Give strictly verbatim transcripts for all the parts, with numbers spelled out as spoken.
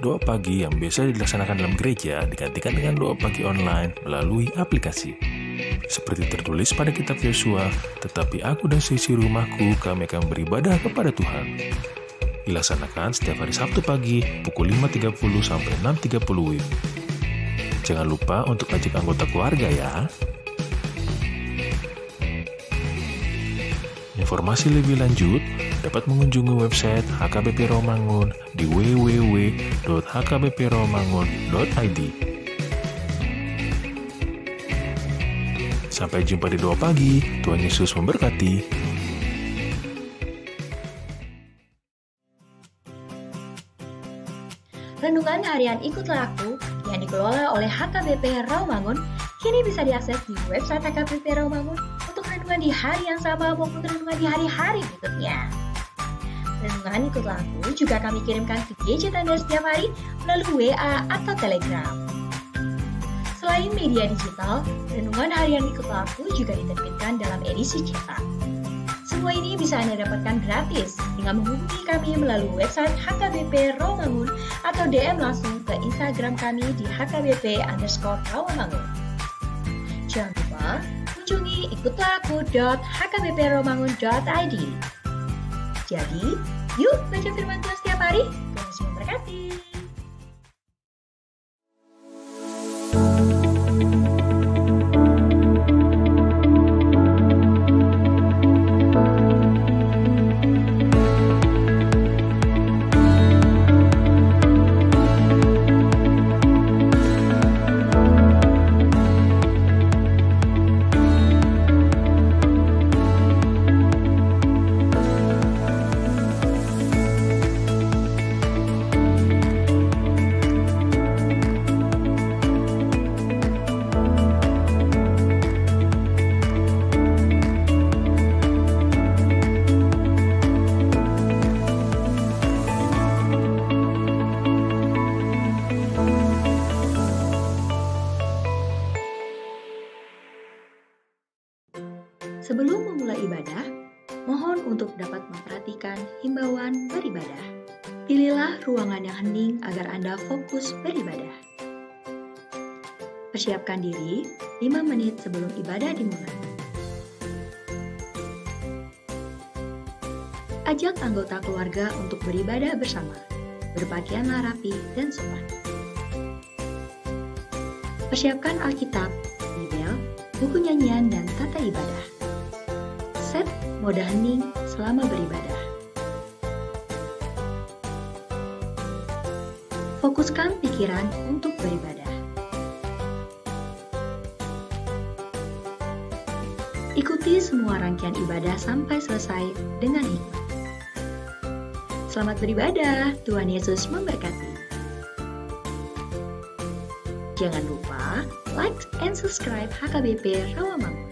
Doa pagi yang biasa dilaksanakan dalam gereja digantikan dengan doa pagi online melalui aplikasi. Seperti tertulis pada kitab Yosua, "Tetapi aku dan seisi rumahku, kami akan beribadah kepada Tuhan." Dilaksanakan setiap hari Sabtu pagi pukul lima tiga puluh sampai enam tiga puluh W I B. Jangan lupa untuk ajak anggota keluarga ya. Informasi lebih lanjut dapat mengunjungi website H K B P Rawamangun di w w w dot h k b p rawamangun dot i d. Sampai jumpa di doa pagi. Tuhan Yesus memberkati. Renungan Harian Ikutlah Aku yang dikelola oleh H K B P Rawamangun kini bisa diakses di website H K B P Rawamangun untuk renungan di hari yang sama maupun renungan di hari-hari berikutnya. Renungan Ikutlah Aku juga kami kirimkan ke gadget Anda setiap hari melalui W A atau Telegram. Selain media digital, Renungan Harian Ikutlah Aku juga diterbitkan dalam edisi cetak. Semua ini bisa Anda dapatkan gratis dengan menghubungi kami melalui website H K B P Rawamangun atau D M langsung ke Instagram kami di H K B P underscore Rawamangun. Jangan lupa kunjungi ikutlah aku dot h k b p rawamangun dot i d. Jadi, yuk baca firman Tuhan setiap hari. Tuhan Yesus memberkati. Sebelum memulai ibadah, mohon untuk dapat memperhatikan himbauan beribadah. Pilihlah ruangan yang hening agar Anda fokus beribadah. Persiapkan diri lima menit sebelum ibadah dimulai. Ajak anggota keluarga untuk beribadah bersama. Berpakaianlah rapi dan sopan. Persiapkan Alkitab, Bibel, buku nyanyian, dan tata ibadah. Set mode hening selama beribadah. Fokuskan pikiran untuk beribadah. Ikuti semua rangkaian ibadah sampai selesai dengan hikmat. Selamat beribadah, Tuhan Yesus memberkati. Jangan lupa like and subscribe H K B P Rawamangun.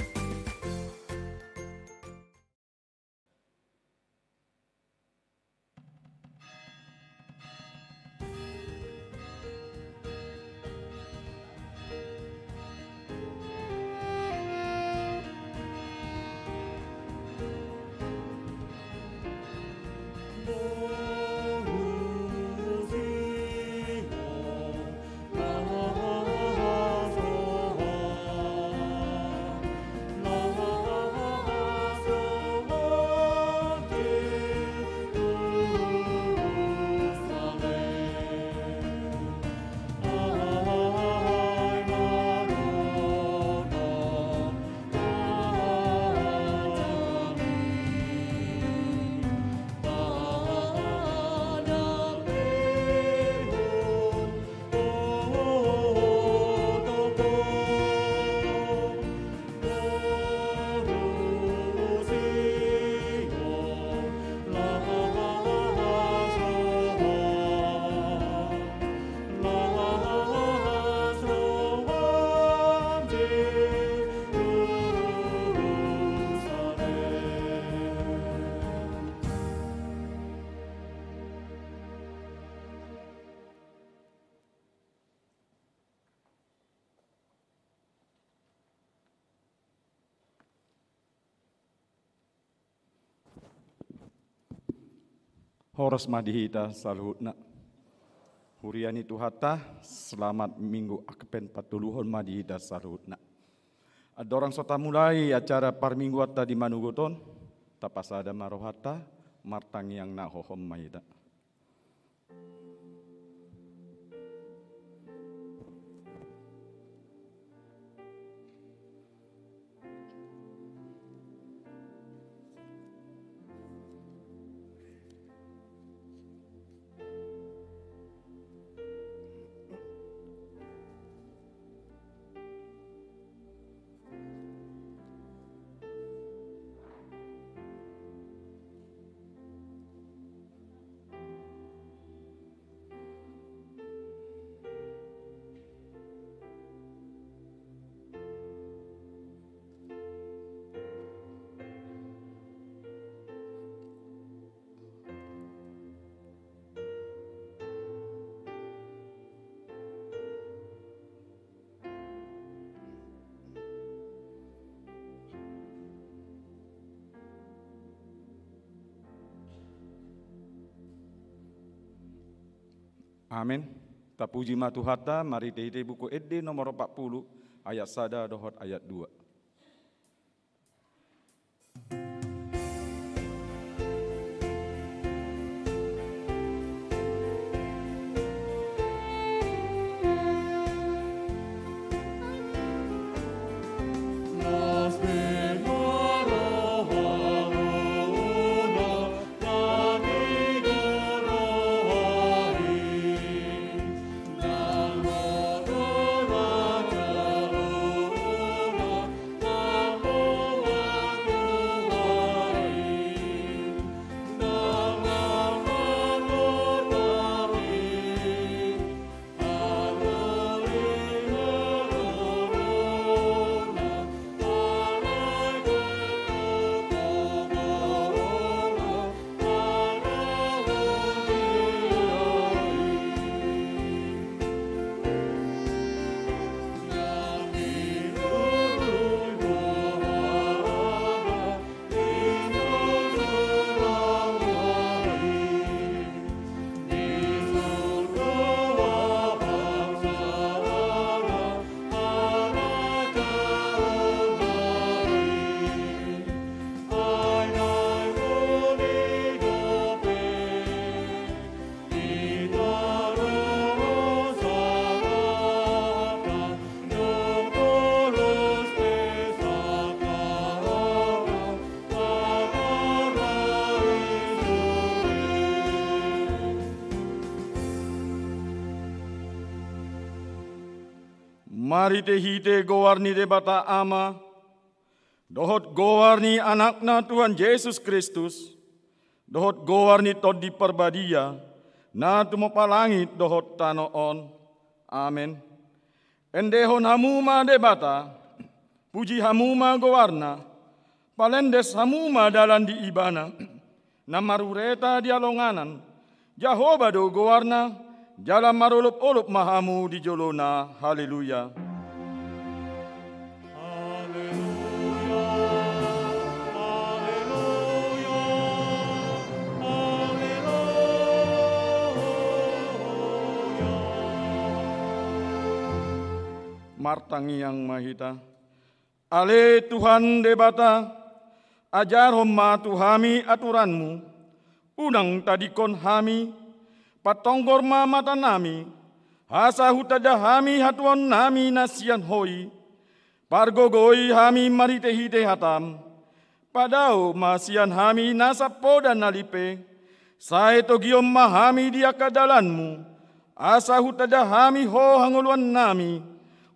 Horas ma di hita saluhutna. Huria ni Tuhanta, selamat Minggu Advent patoluhon ma di hita saluhutna. Andorang so tamulai acara parmingguanta di manogot on, tapasada ma rohanta, martangiang na hohom ma hita. Amen. Tapuji ma Tuhanta, marhitehite Buku Ende nomor opat pulu, ayat sada dohot ayat dua. Marhitehite goar ni Debata Ama, dohot goar ni Anakna Tuhan Jesus Kristus, dohot goar ni Tondi Parbadia, na tumompa langit dohot tano on. Amen. Endehon hamu ma Debata, puji hamu ma goarna, palendes hamu ma dalan di Ibana, na marureta di halonganan, Jahowa do goarna, jala marolopolop ma hamu di jolona. Haleluya. Haleluya, haleluya, haleluya. Martangiang ma hita. Ale Tuhan Debata, ajarhon ma tu hami aturanmu, unang tadingkon hami, patonggor ma matanami, asa hutanda hami hatuaonnami na sian Ho i, pargogoi hami marhitehite hatam, padao ma sian hami nasa poda na limpe, sai togion ma hami di angka dalanmu, asa hutanda hami Ho hangoluannami,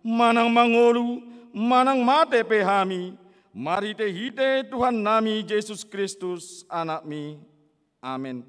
manang mangolu, manang mate pe hami, marhitehite Tuhannami Jesus Kristus, Anakmi. Amen.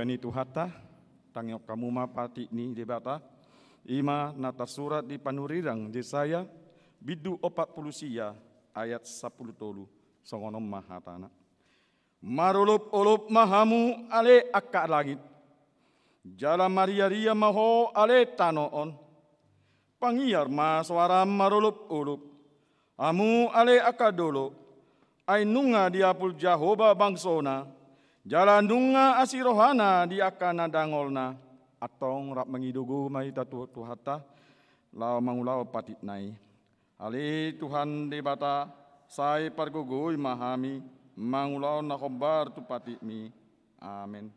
Ni Tuhanta, tangihon hamu ma patik ni Debata, i ma na tarsurat di panurirang Jesaya, bindu opat pulu sia, ayat sampulu tolu, songon on ma hatana. Marolopolop ma hamu ale angka langit, jala mariaria ma ho ale tano on. Pangiar ma soaram marolopolop, hamu ale angka dolok, ai nunga diapul Jahowa bangsona, jala nunga asi rohana di angka na dangolna. Antong rap mangido gogo ma hita tu Tuhanta, laho mangulahon patikna i. Ale Tuhan Debata, sai pargogoi ma hami, mangulahon na hombar tu patikmi. Amen.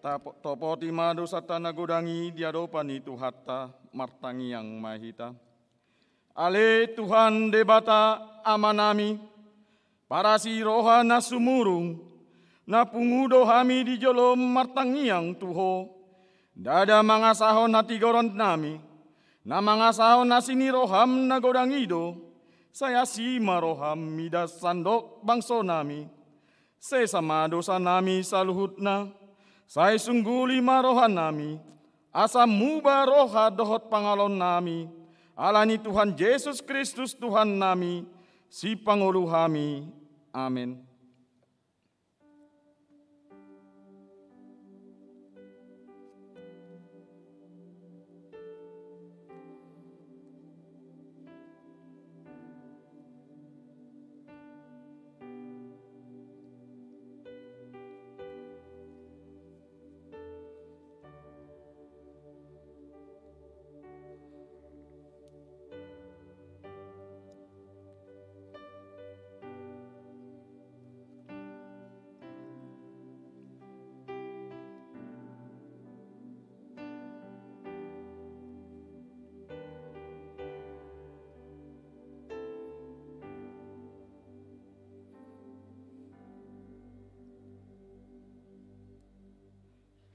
Tapo-, topoti ma dosanta na godang i di adopan ni Tuhanta, martangiang ma hita. Ale Tuhan Debata Amanami, parasi roha na sumurung, na pungu do hami di jolom martangiang tu Ho. Ndada mangasahon hatigoronnami, na mangasahon asi ni roham na godang i do, sai asi ma roham mida sandok bangsonami. Sesa ma dosanami saluhutna, sai sungguli ma rohanami, asa muba roha dohot pangalaonnami, ala ni Tuhan Jesus Kristus Tuhannami, Sipangolu hami. Amen.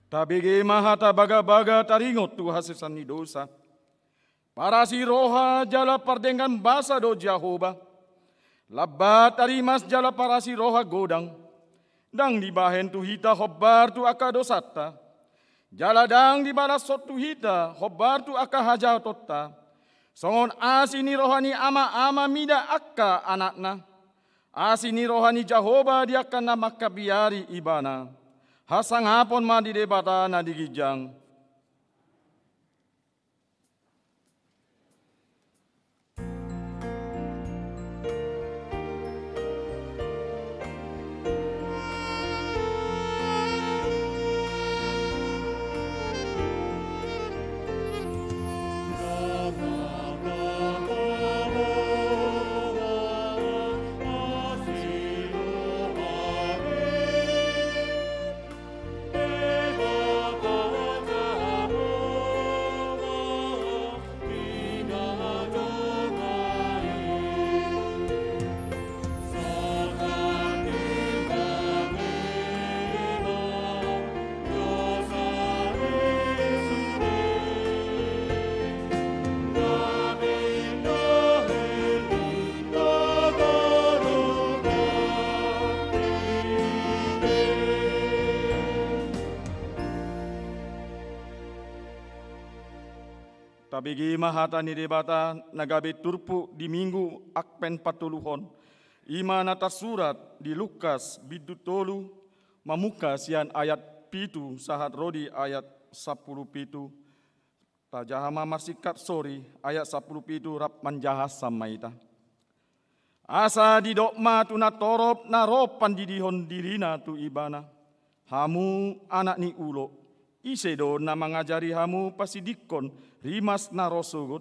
Tabege ma hata bagabaga taringot tu hasesaan ni dosa. Parasi roha jala pardenggan basa do Jahowa. Lambat tarimas jala parasi roha godang. Ndang dibahen tu hita hombar tu angka dosanta. Jala ndang dibalashon tu hita hombar tu angka hajahatonta. Songon asi ni roha ni ama-ama mida angka anakna. Asi ni roha ni Jahowa di angka na mangkabiari ibana. Hasangapon ma di Debata na di ginjang. Tabege ma hata ni Debata na gabe turpuk di Minggu Advent patoluhon, i ma na tarsurat di Lukas bindu tolu, mamungka sian ayat pitu sahat ro di ayat sampulu pitu. Tajaha ma marsingkat sori, ayat sampulu pitu rap manjaha samma hita. Asa didok ma tu natorop na ro pandidihon dirina tu ibana: Hamu anak ni ulo, ise do na mangajari hamu pasidingkon rimas na ro sogot?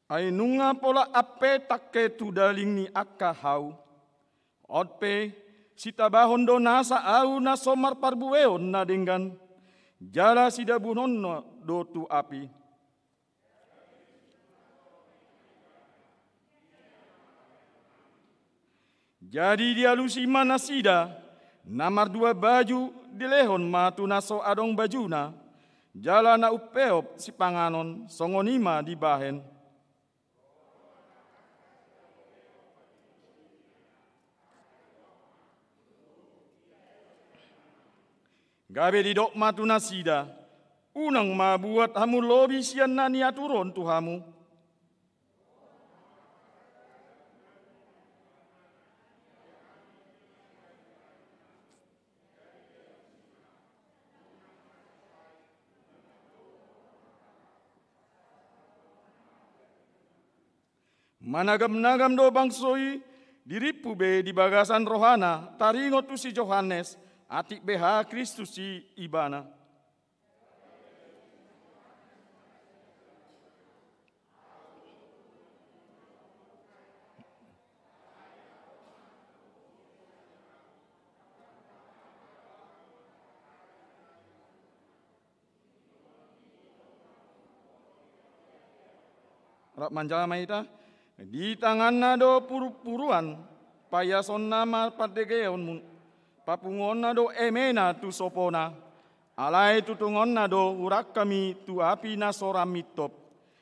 Ai nunga pola ampe tangke tu daging ni angka hau. On pe, sitabahon do nasa ahu na so marparbueon na denggan, jala sidabuhon do tu api. Jadi dialusi ma nasida, na mardua baju dilehon ma tu na so adong bajuna, jala na umpeop sipanganon songon i ma dibahen. Gabe didok ma tu nasida: Unang ma buat hamu lobi sian na niaturhon tu hamu. Managamnagam do bangso i, dirimpu be di bagasan rohana taringot tu si Johannes, atik beha Kristus i ibana. Rap manjaha ma hita. Di tanganna do purpuruan, paiasonna ma pandegeonmuna, papunguonna do emena tu sopona. Alai tutungonna do hurang hami tu api na so ra mintop.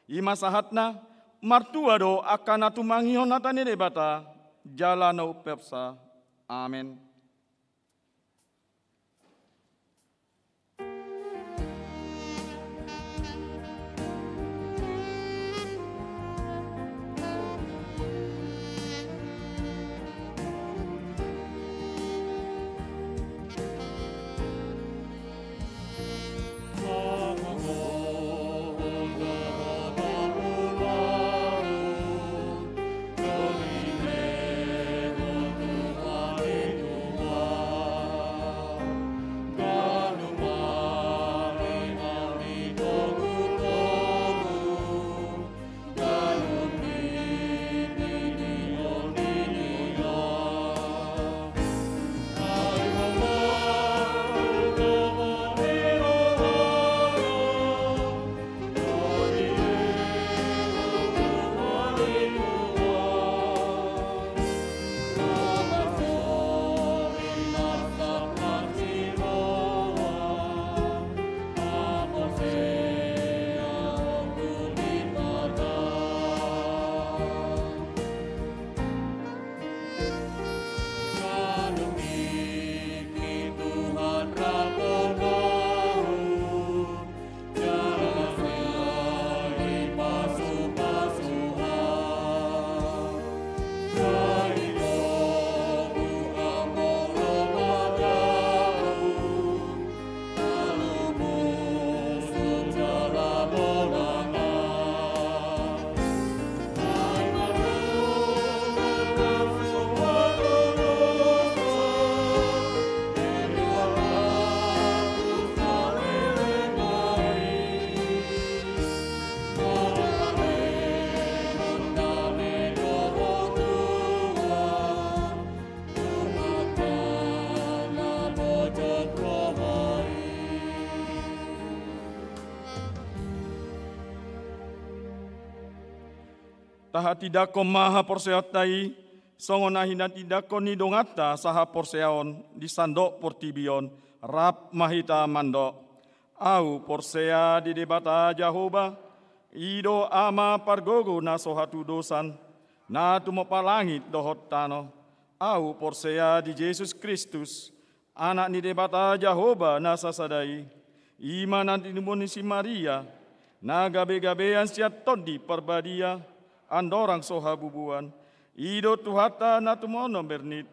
I ma sahatna, martua do angka na tumangihon hata ni Debata jala na umpeopsa. Amen. Tahatindangkon ma haporseaonta i, songon na hinatindangkon ni donganta sahaporseaon di sandok portibi on, rap ma hita mandok: Ahu porsea di Debata Jahowa, i do Ama pargogo na so hatudosan, na tumompa langit dohot tano. Ahu porsea di Jesus Kristus, Anak ni Debata Jahowa na sasada i, i ma na tinumbuan ni si Maria, na gabegabean sian Tondi Parbadia, andorang so habubuan, i do Tuhanta na tumono bernit.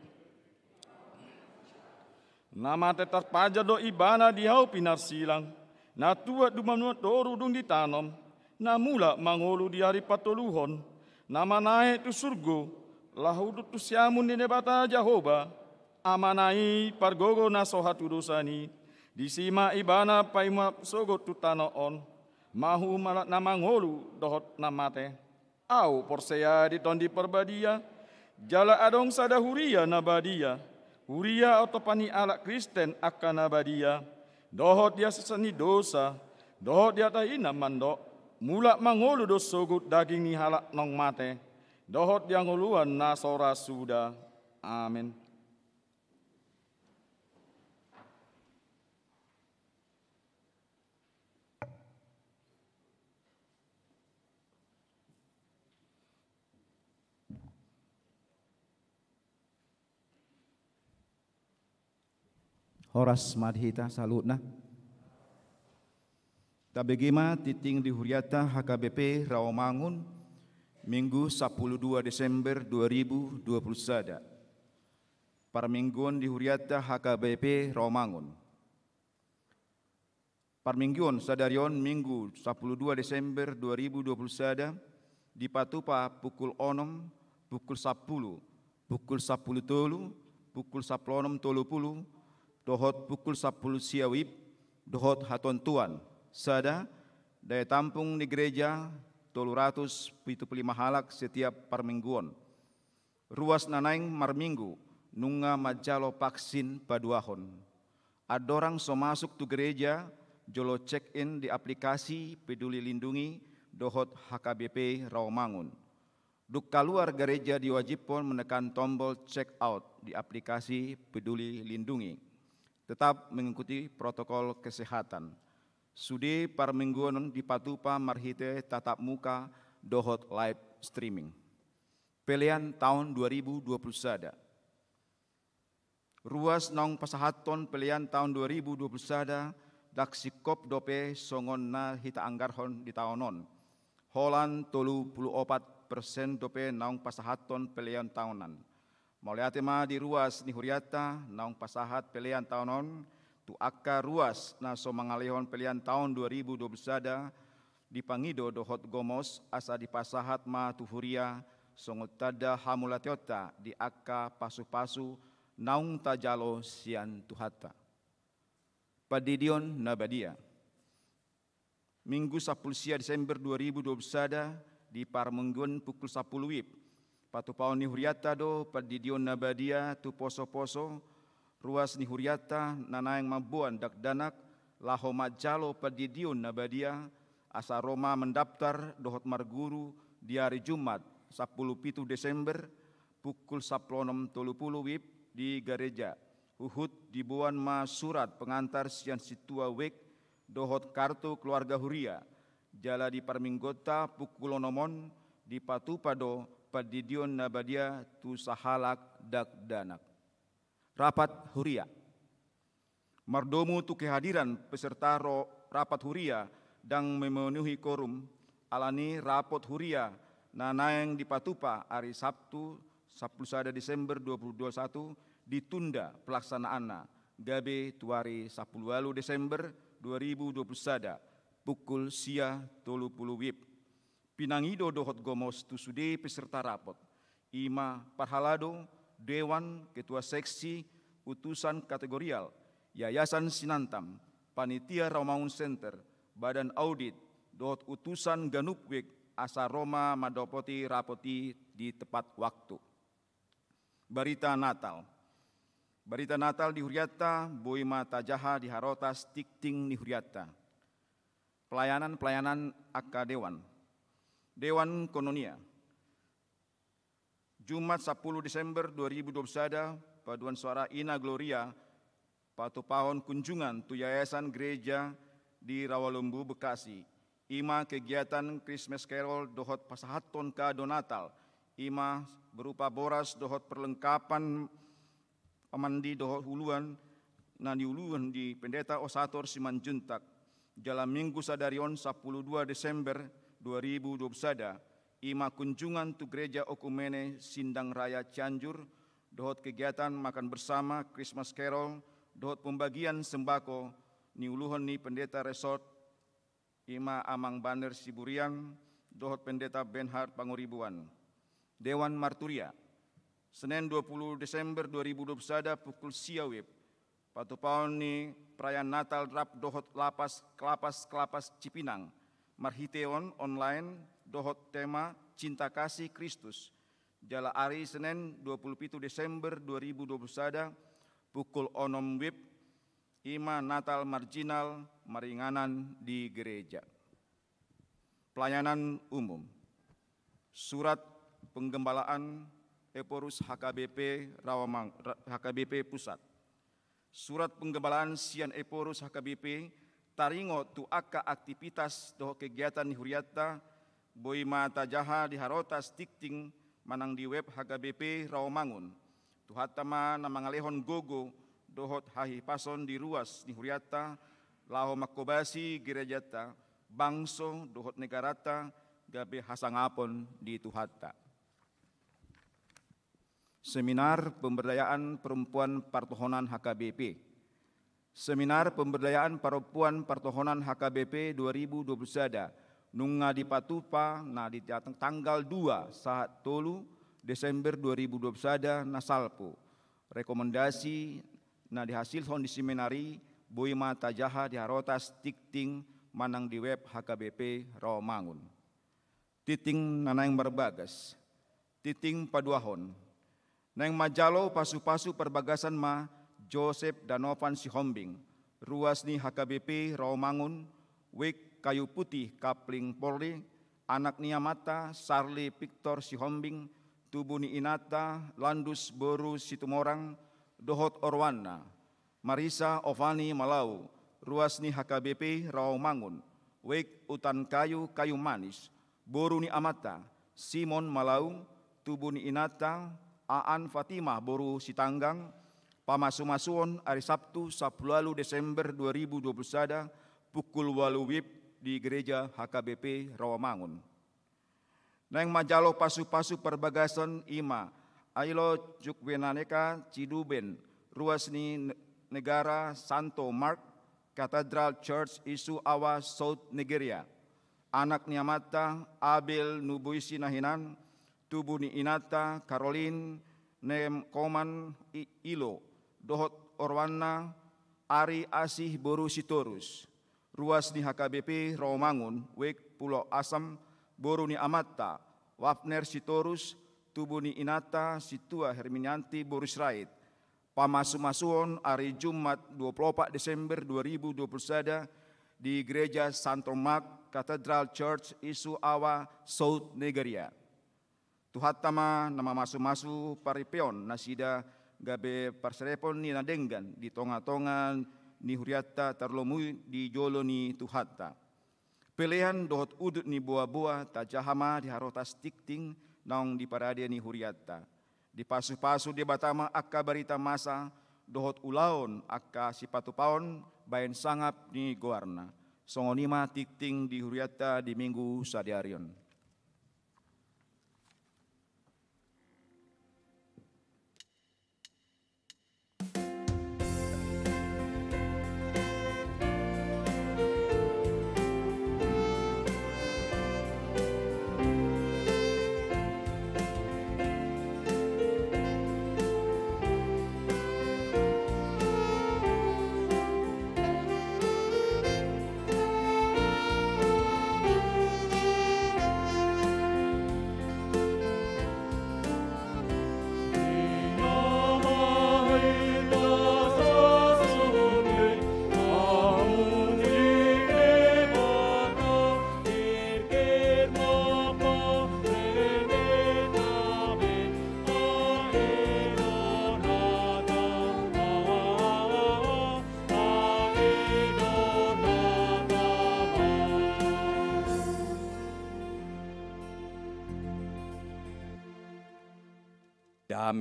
Na mate tarpanjar do Ibana di hau pinarsilang, na tuat dumam-dumam toru dung ditanom, na mulak mangolu di ari patoluhon, na manaek tu surgo, laho duduk tu siamun ni Debata Jahowa, Amana i pargogo na so hatudosan i. Disi ma Ibana paima sogot tu tano on, mahu mala na mangolu dohot na mate. Ahu porsea di Tondi Parbadia, jala adong sada huria na badia, huria otopan ni halak Kristen angka na badia, dohot di hasesaan ni dosa, dohot di hata i na mandok: Mulak mangolu do sogot daging ni halak naung mate, dohot di hangoluan na so ra suda. Amen. Horas ma di hita saluhutna. Tabege ma tingting di hurianta H K B P Rawamangun, Minggu sampulu dua Desember dua ribu dua puluh sada. Parmingguon di hurianta H K B P Rawamangun. Parmingguon sadari on, Minggu sampulu dua Desember dua ribu dua puluh sada, dipatupa pukul onom, pukul sampulu, pukul sampulu tolu, pukul sampulu onom tolu pulu, dohot pukul sampulu sia WIB, dohot hatontuan sada, daya tampung ni gereja tolu ratus pitu pulu lima halak setiap parmingguon. Ruas na naeng marminggu nunga manjalo vaksin paduahon. Andorang so masuk tu gereja, jolo check in di aplikasi Peduli Lindungi dohot H K B P Rawamangun. Dung kaluar gereja diwajibhon menekan tombol check out di aplikasi Peduli Lindungi. Tetap mengikuti protokol kesehatan. Sude parmingguon dipatupa marhite tatap muka dohot live streaming. Pelean taon dua ribu dua puluh sada. Ruas naung pasahathon pelean taon dua ribu dua puluh sada ndang singkop dope songon na hita anggarhon di taon on. Holan tolu pulu opat persen dope naung pasahathon pelean taonan. Mauliate ma di ruas ni hurianta naung pasahat pelean taon on, tu angka ruas na so mangalehon pelean taon dua ribu dua puluh sada, dipangido dohot gomos asa dipasahat ma tu huria songon tanda hamauliateonta di angka pasupasu naung tajalo sian Tuhanta. Pandidion na badia. Minggu sampulu sia Desember dua ribu dua puluh sada, di parmingguon pukul sampulu WIB, patupaon ni hurianta do pandidion na badia tu posoposo. Ruas ni hurianta na naeng mamboan dakdanak laho manjalo pandidion na badia, asa ro ma mendaftar dohot marguru di ari Jumat sampulu pitu Desember, pukul sampulu onom tolu pulu WIB di gareja. Huhut diboan ma surat pengantar sian sintua wijk dohot kartu keluarga huria, jala di parmingguonta pukul onom on dipatupa do pandidion na badia tu sahalak dakdanak. Rapat huria. Mardomu tu kehadiran peserta ro-, rapat huria ndang memenuhi korum, alani rapot huria na naeng dipatupa ari Sabtu sampulu sada Desember dua ribu dua puluh satu ditunda pelaksanaanna gabe tu ari sampulu ualu Desember dua ribu dua puluh sada pukul sia tolu pulu WIB. Pinangido dohot gomos tu sude peserta rapot, i ma parhalado, dewan, ketua seksi, utusan kategorial, yayasan sinantam, panitia Rawamangun Center, badan audit, dohot utusan ganup wijk asa ro ma mandapoti rapot i di tepat waktu. Barita Natal. Barita Natal di hurianta boi ma tajaha di harotas tingting ni hurianta. Pelayanan-pelayanan angka dewan. Dewan koinonia. Jumat sampulu Desember dua ribu dua puluh sada, paduan suara Ina Gloria, patupahon kunjungan tu Yayasan Gereja di Rawalumbu, Bekasi. I ma kegiatan Christmas Carol dohot pasahathon kado Natal. I ma berupa boras dohot perlengkapan pamandi dohot uluan, na niuluhon ni Pendeta Osator Simanjuntak. Jala Minggu sadari on sampulu dua Desember dua ribu dua puluh sada, i ma kunjungan tu Gereja Okumene Sindang Raya Cianjur, dohot kegiatan makan bersama, Christmas Carol, dohot pembagian sembako, niuluhon ni Pendeta Resort, i ma Amang Banner Siburian, dohot Pendeta Bernhard Pangoribuan. Dewan Marturia, Senen dua puluh Desember dua ribu dua puluh sada pukul sia WIB, patupahon ni perayaan Natal rap dohot lapas, Kelapas, Kelapas Cipinang, marhiteon online dohot tema Cinta Kasih Kristus. Jala ari Senen dua puluh pitu Desember dua ribu dua puluh sada pukul onom WIB, i ma Natal marjinal maringanan di gereja. Pelayanan umum. Surat penggembalaan Ephorus H K B P Rawamang-, Ra-, H K B P Pusat. Surat penggembalaan sian Ephorus H K B P taringot tu angka aktivitas dohot kegiatan ni hurianta, boi ma tajaha di harotas tingting manang di web H K B P Rawamangun. Tuhanta ma na mangalehon gogo dohot hahipason di ruas ni hurianta, laho manghobasi gerejanta, bangso dohot negaranta, gabe hasangapon di Tuhanta. Seminar Pemberdayaan Perempuan Partohonan H K B P. Seminar Pemberdayaan Perempuan Partohonan H K B P dua ribu dua puluh sada, nunga dipatupa na di tang-, tanggal dua sahat tolu Desember dua ribu dua puluh sada na salpu. Rekomendasi na dihasilhon di seminar i boi ma tajaha di harotas tingting manang di web H K B P Rawamangun. Tingting na naeng marbagas. Tingting paduahon. Naeng manjalo pasupasu parbagasan ma Josep Danovan Sihombing, ruas ni H K B P Rawamangun, wijk Kayu Putih, Kapling, Polri, anak ni amanta Sarli Victor Sihombing, tubu ni inanta Landus boru Situmorang, dohot oroanna, Marisa Ovani Malau, ruas ni H K B P Rawamangun, wijk Utan Kayu, Kayu Manis, boru ni amanta Simon Malau, tubu ni inanta Aan Fatimah boru Sitanggang, pamasumasuon ari Sabtu sampulu ualu Desember dua ribu dua puluh sada pukul ualu WIB di gereja H K B P Rawamangun. Naeng manjalo pasupasu parbagasan i ma Ailo Jukwenaneka Ciduben, ruas ni ne-, negara Santo Mark Cathedral Church, Isuawa, South Nigeria. Anak ni amanta Abel Nubuisi Nahinan, tubu ni inanta Caroline Nekoman I-, Ilo, dohot oroanna Ari Asih boru Sitorus. Ruas ni H K B P Rawamangun, wijk Pulau Asam, boru ni amanta Wapner Sitorus, tubu ni inanta Situa Herminianti boru Sirait. Pamasumasuon ari Jumat dua puluh opat Desember dua ribu dua puluh sada di Gereja Santo Mark Cathedral Church, Isuawa, South Nigeria. Tuhanta ma na mamasumasu paripeon nasida gabe parserepon ni na denggan di tongatonga ni hurianta tarlumobi di jolo ni Tuhanta. Pelean dohot udut ni boaboa tajaha ma di harotas tingting naung di parade ni hurianta. Dipasupasu Debata ma angka barita masa dohot ulaon angka sipatupaon baen sangap ni goarna. Songon i ma tingting di hurianta di Minggu sadari on.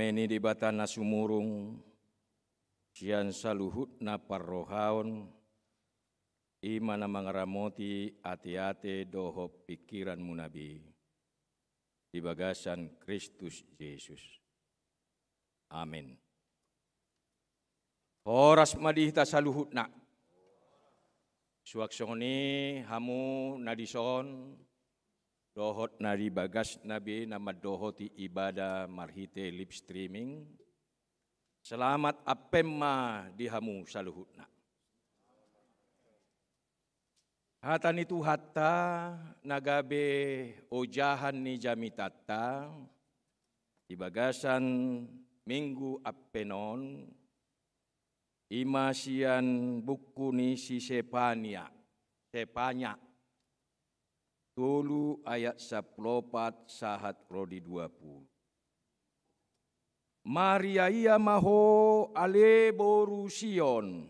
Dame ni Debata na sumurung sian saluhutna parrohaon, i ma na mangaramoti ateate dohot pingkiranmuna be di bagasan Kristus Jesus. Amen. Horas ma di hita saluhutna. Suang songon i hamu na dison dohot na di bagasna be na mandohoti ibadah marhite live streaming. Selamat Advent ma di hamu saluhutna. Hata ni Tuhanta na gabe ojahan ni jamitanta di bagasan Minggu Advent on, i ma sian buku ni si Sepania, Sepania, tolu ayat sampulu opat sahat ro di dua pulu. Mariaia ma ho ale boru Sion,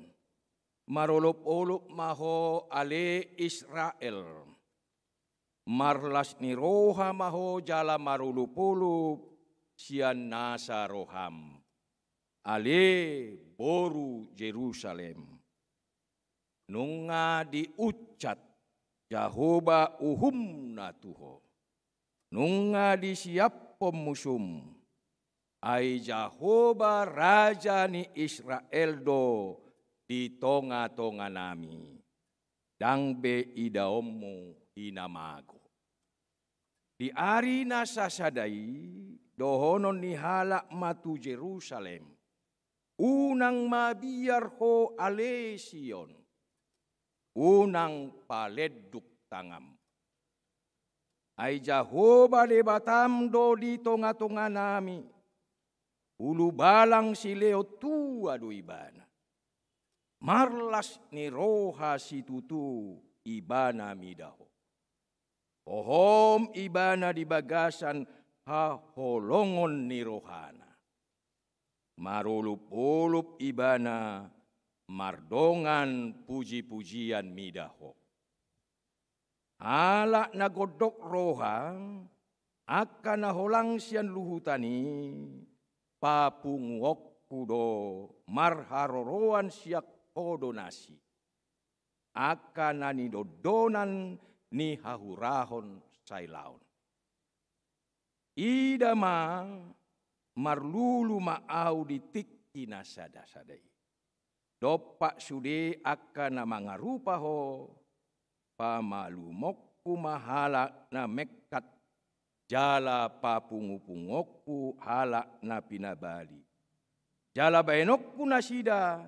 marolopolop ma ho ale Israel. Marlas ni roha ma ho jala marolopolop sian nasa roham, ale boru Jerusalem. Nunga diuncap Jahowa uhumna tu ho. Nunga disiaphon musum. Ai Jahowa Raja ni Israel do di tongatonganami. Ndang be idaonmu hinamago. Di ari na sasada i dohonon ni halak ma tu Jerusalem: Unang mabiar ho ale Sion, unang palenduk tangam. Ai Jahowa Debatam do di tongatonganami, ulubalang silehon tua do Ibana. Marlas ni roha situtu Ibana mida ho. Hohom Ibana di bagasan haholongon ni rohana. Marolopolop Ibana mardongan pujipujian mida ho. Halak na gondok roha, angka na holang sian luhutan i, papunguonku do, marharoroan sian ho do nasi. Angka na nidondonan ni hahurahon sailaon. Ida ma, marlulu ma ahu di tingki na sadasada i. Dompak sude angka na mangarupa ho, pamalumonku ma halak na mengkat, jala papungupunguonku halak na pinabali. Jala bahenonku nasida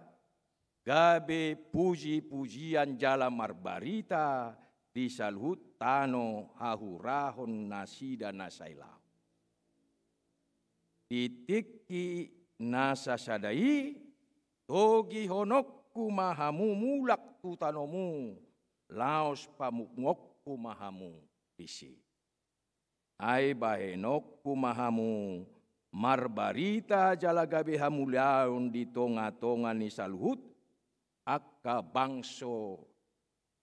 gabe pujipujian jala marbarita di saluhut tano hahurahon nasida na sailaon. Di tingki na sasada i, togihononku ma hamu mulak tu tanomu, laos papunguonku ma hamu disi. Ai bahenonku ma hamu marbarita jala gabe hamuliaon di tongatonga ni saluhut angka bangso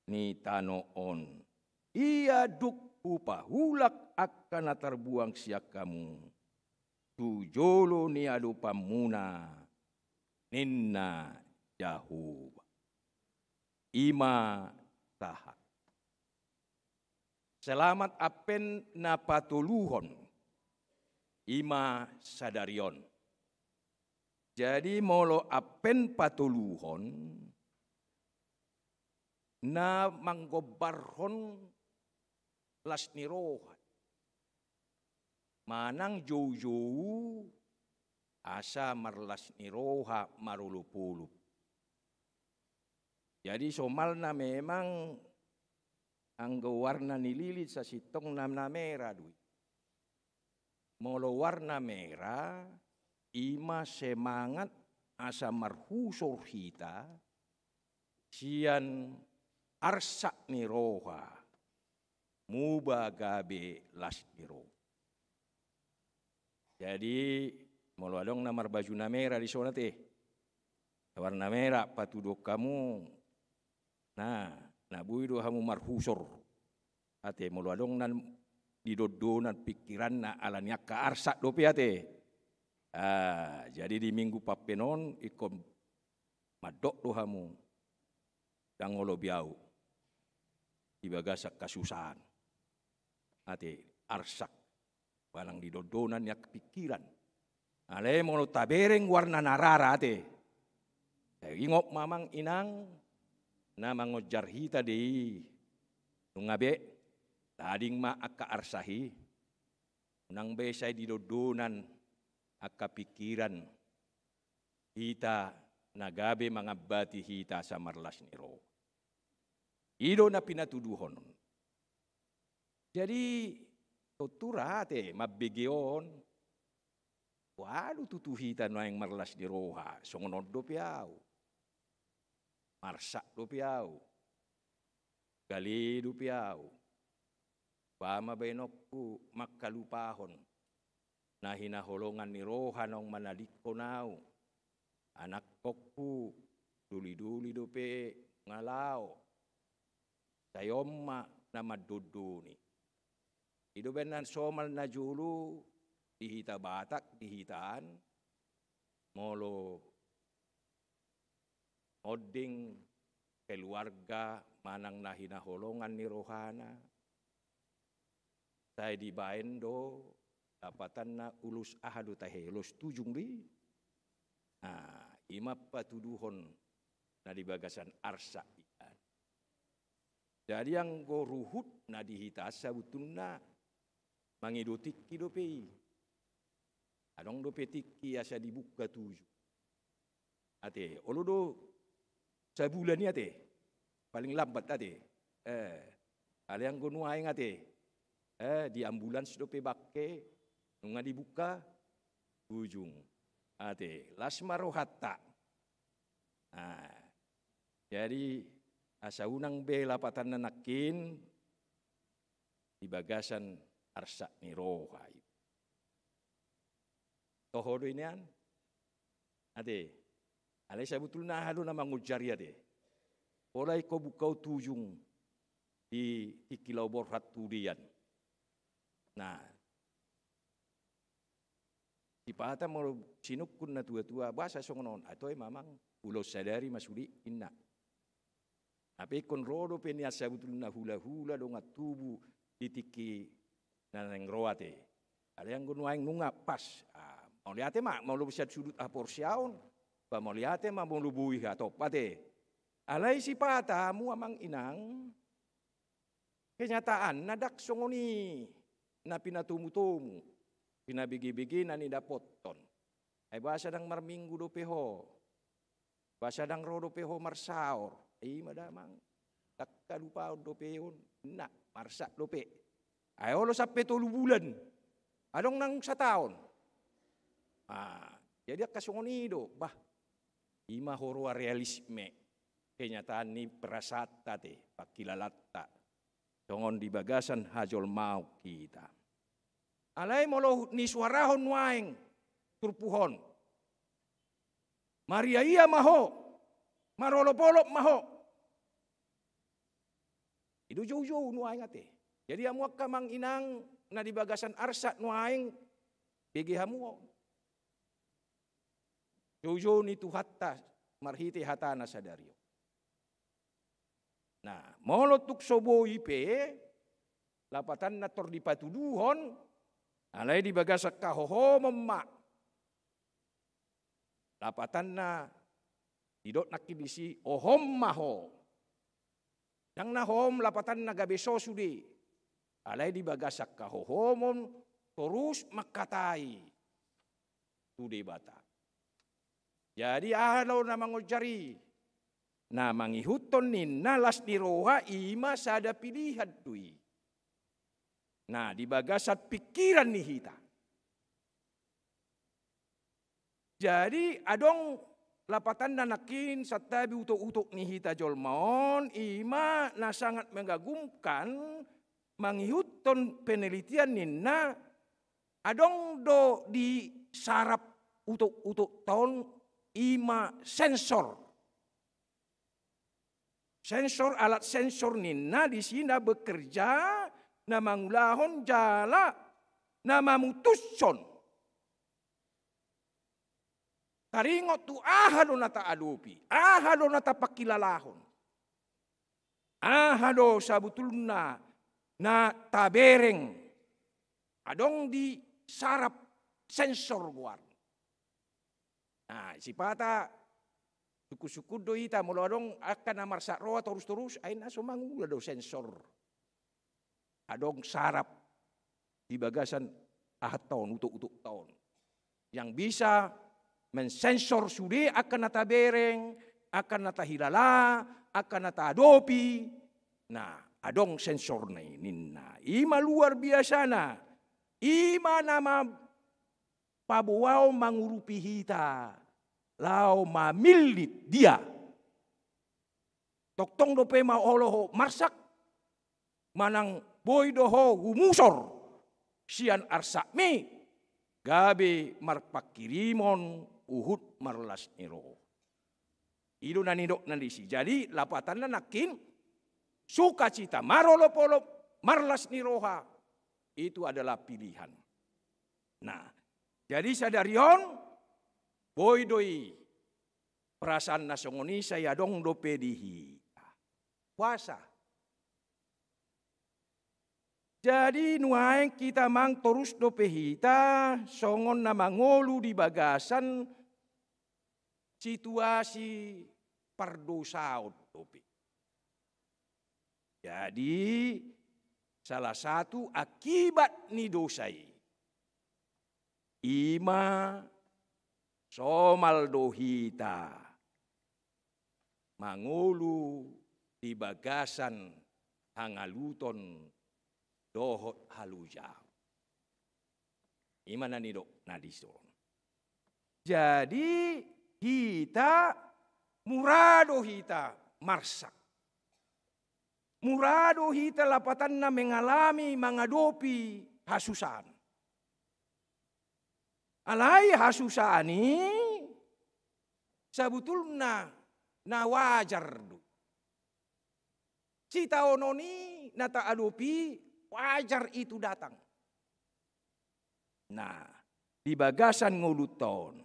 ni tano on. Ia dung hupahulak angka na tarbuang sian hamu tu jolo ni adopanmuna, ninna Jahowa. I ma sahat. Selamat Advent na patoluhon, i ma sadari on. Jadi molo Advent patoluhon, na manggombarhon las ni roha. Manang joujou asa marlas ni roha, marolopolop. Jadi somalna memang anggo warna ni lilin sasintongna na mera do i. Molo warna mera, i ma semangat asa marhusor hita sian arsak ni roha, muba gabe las ni roha. Jadi molo adong na marbaju na mera dison ate, warna mera, patuduhon hamu, na, na boi do hamu marhusor. Ate molo adong na nidondonan pingkiranna ala ni angka arsak dope ate. Ah, jadi di minggu pampen on ingkon mandok do hamu, ndang olo be ahu di bagasan hasusaan. Ate, arsak manang di dondonan ni angka pingkiran. Alai molo tabereng goarna na rara ate, sai ingot ma amang inang na mangonjar hita do i. Nunga be, tading ma angka arsak i. Unang be sai di dondonan angka pingkiran hita na gabe mangambati hita asa marlas ni roha. I do na pinatuduhon. Jadi, tontu ra ate, mambege on. Boha do tutu hita nuaeng marlas ni roha, songon on dope ahu. Marsak dope ahu. Gale dope ahu. Boha ma baenonku mangkalupahon na hinaholongan ni roha naung manadingkon ahu. Anakkonku, doli-doli dope nunga laho. Sai on ma na mandondoni. I do baen na somal na jolo di hita Batak, di hita an, molo monding keluarga manang na hinaholongan ni rohana, sai dibaen do lapatanna ulos aha do tahe, ulos tujung do i. Nah, i ma patuduhon na di bagasan arsak i. Jadi anggo ruhut na di hita an sabutulna mangido tingki dope i. Adong dope tingki asa dibuka tujung. Ate, olo do sabulan i ate. Paling lambat ate. Eh, alai anggo nuaeng ate, eh, di ambulans dope bangke, nunga dibuka tujung. Ate, las ma rohanta. Nah, jadi asa unang be lapatanna nangkin di bagasan arsak ni roha i. Toho do i nian? Ate. Alai sabutulna aha do na mangonjari ate? Pola ingkon buka tujung di tingki laho borhat tu dia an. Nah, sipata molo sinungkun na tua-tua, boasa songon on, ai toe ma amang, ulaon sadari ma sude, inna. Hape ingkon ro dope nian sabutulna hula-hula dongan tubu di tingki na naeng ro ate. Alai anggo nuaeng nunga pas. Ah, mauliate ma, molo sian sudut haporseaon, ba mauliate ma molo boi hatop ate. Alai sipata hamu amang inang, kenyataanna ndang songon i na pinatomu-tomu, pinabege-bege na nidapothon. Ai boasa ndang marminggu dope ho? Boasa ndang ro dope ho marsaor? I ma damang. Ndang halupaon dope on. Nah, marsak dope. Ai olo sampe tolu bulan. Adong nang sataon. Ah, jadi angka songon i do. Bah, i ma huroha realisme. Kenyataan ni perasaanta ate, pangkilalaanta. Songon di bagasan hajolmaon hita. Alai molo nisuarahon nuaeng turpuk on, mariaia ma ho, marolopolop ma ho. I do joujou nuaeng ate. Jadi hamu angka amang inang na di bagasan arsak nuaeng, bege hamu on. Joujou ni Tuhanta marhite hatana sadari on. Nah, molo tung so boi pe, lapatanna tor dipatuduhon, alai di bagasan hahohomon ma. Lapatanna didok nangkin disi, ohom ma ho. Ndang na hom lapatanna gabe so sude. Alai di bagasan hahohomon torus mangkatai tu Debata. Jadi aha do na mangonjari? Na mangihuthon ninna las ni roha i ma sada pilihan do i. Nah, di bagasan pingkiran ni hita. Jadi adong lapatanna nangkin santabi utok-utok ni hita jolma on, i ma na sangat mengagumkan mangihuthon penelitian ninna, adong do di saraf utok-utok ta on i ma sensor. Sensor, alat sensor ninna disi na bekerja, na mangulahon jala na mamutushon. taringot tu aha do na taadopi, aha do na tapangkilalahon, aha do sabutulna na tabereng. Adong di saraf sensor goar. Nah, sipata sungkun-sungkun do hita, molo adong angka na marsak roha torus-torus, ai na so mangula do sensor. Adong saraf di bagasan ahanta on, utok-utokta on, yang bisa mensensor sude angka na tabereng, angka na tahilala, angka na taadopi. Nah, adong sensorna i ninna. I ma luar biasana. I ma na ma paboaon mangurupi hita laho mamillit dia. Tongtong dope molo ho marsak, manang boi do ho humusor sian arsakmi, gabe marpangkirimon huhut marlas ni roha. I do na nidokna disi. Jadi lapatanna nangkin, sukacita, marolop-olop, marlas ni roha, itu adalah pilihan. Nah, jadi sadari on, boi do i perasaan na songon i sai adong dope di hita. Puasa. Jadi nuaeng hita, amang, torus dope hita songon na mangolu di bagasan situasi pardosaon dope. Jadi salah satu akibat ni dosa i, i ma somal do hita mangolu di bagasan hangaluton dohot halojaon. I ma na nidokna dison. Jadi hita, mura do hita marsak. Mura do hita lapatanna mengalami, mangadopi hasusaan. Alai hasusaan i sabutulna na wajar do. Sitaonon i na taadopi, wajar itu datang. Nah, di bagasan ngolunta on.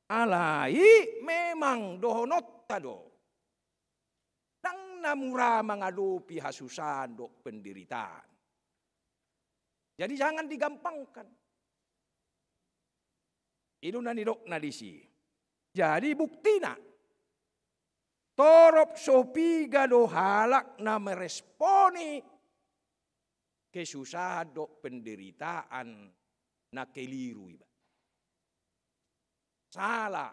Alai memang dohononta do, ndang na mura mangadopi hasusaan dohot penderitaan. Jadi jangan digampangkan. I do na nidokna disi. Jadi buktina, torop so piga do halak na meresponi kesusahan dohot penderitaan na keliru iba. Sala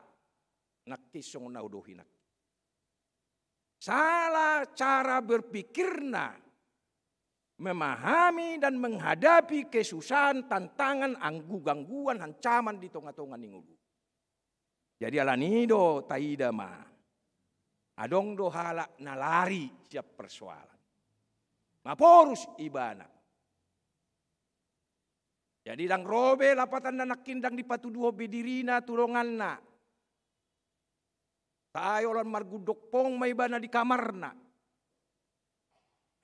nangkin songon na hudohi nangkin. Sala cara berpikirna memahami dan menghadapi kesusahan, tantangan, anggu-, gangguan, ancaman di tonga-tonga ni ngolu. Jadi alani do taida ma, adong do halak na lari sian persoalan, maporus ibana. Jadi ndang ro be lapatanna nangkin, ndang dipatuduhon be dirina tu donganna. Sai holan margundok pong ma ibana di kamarna,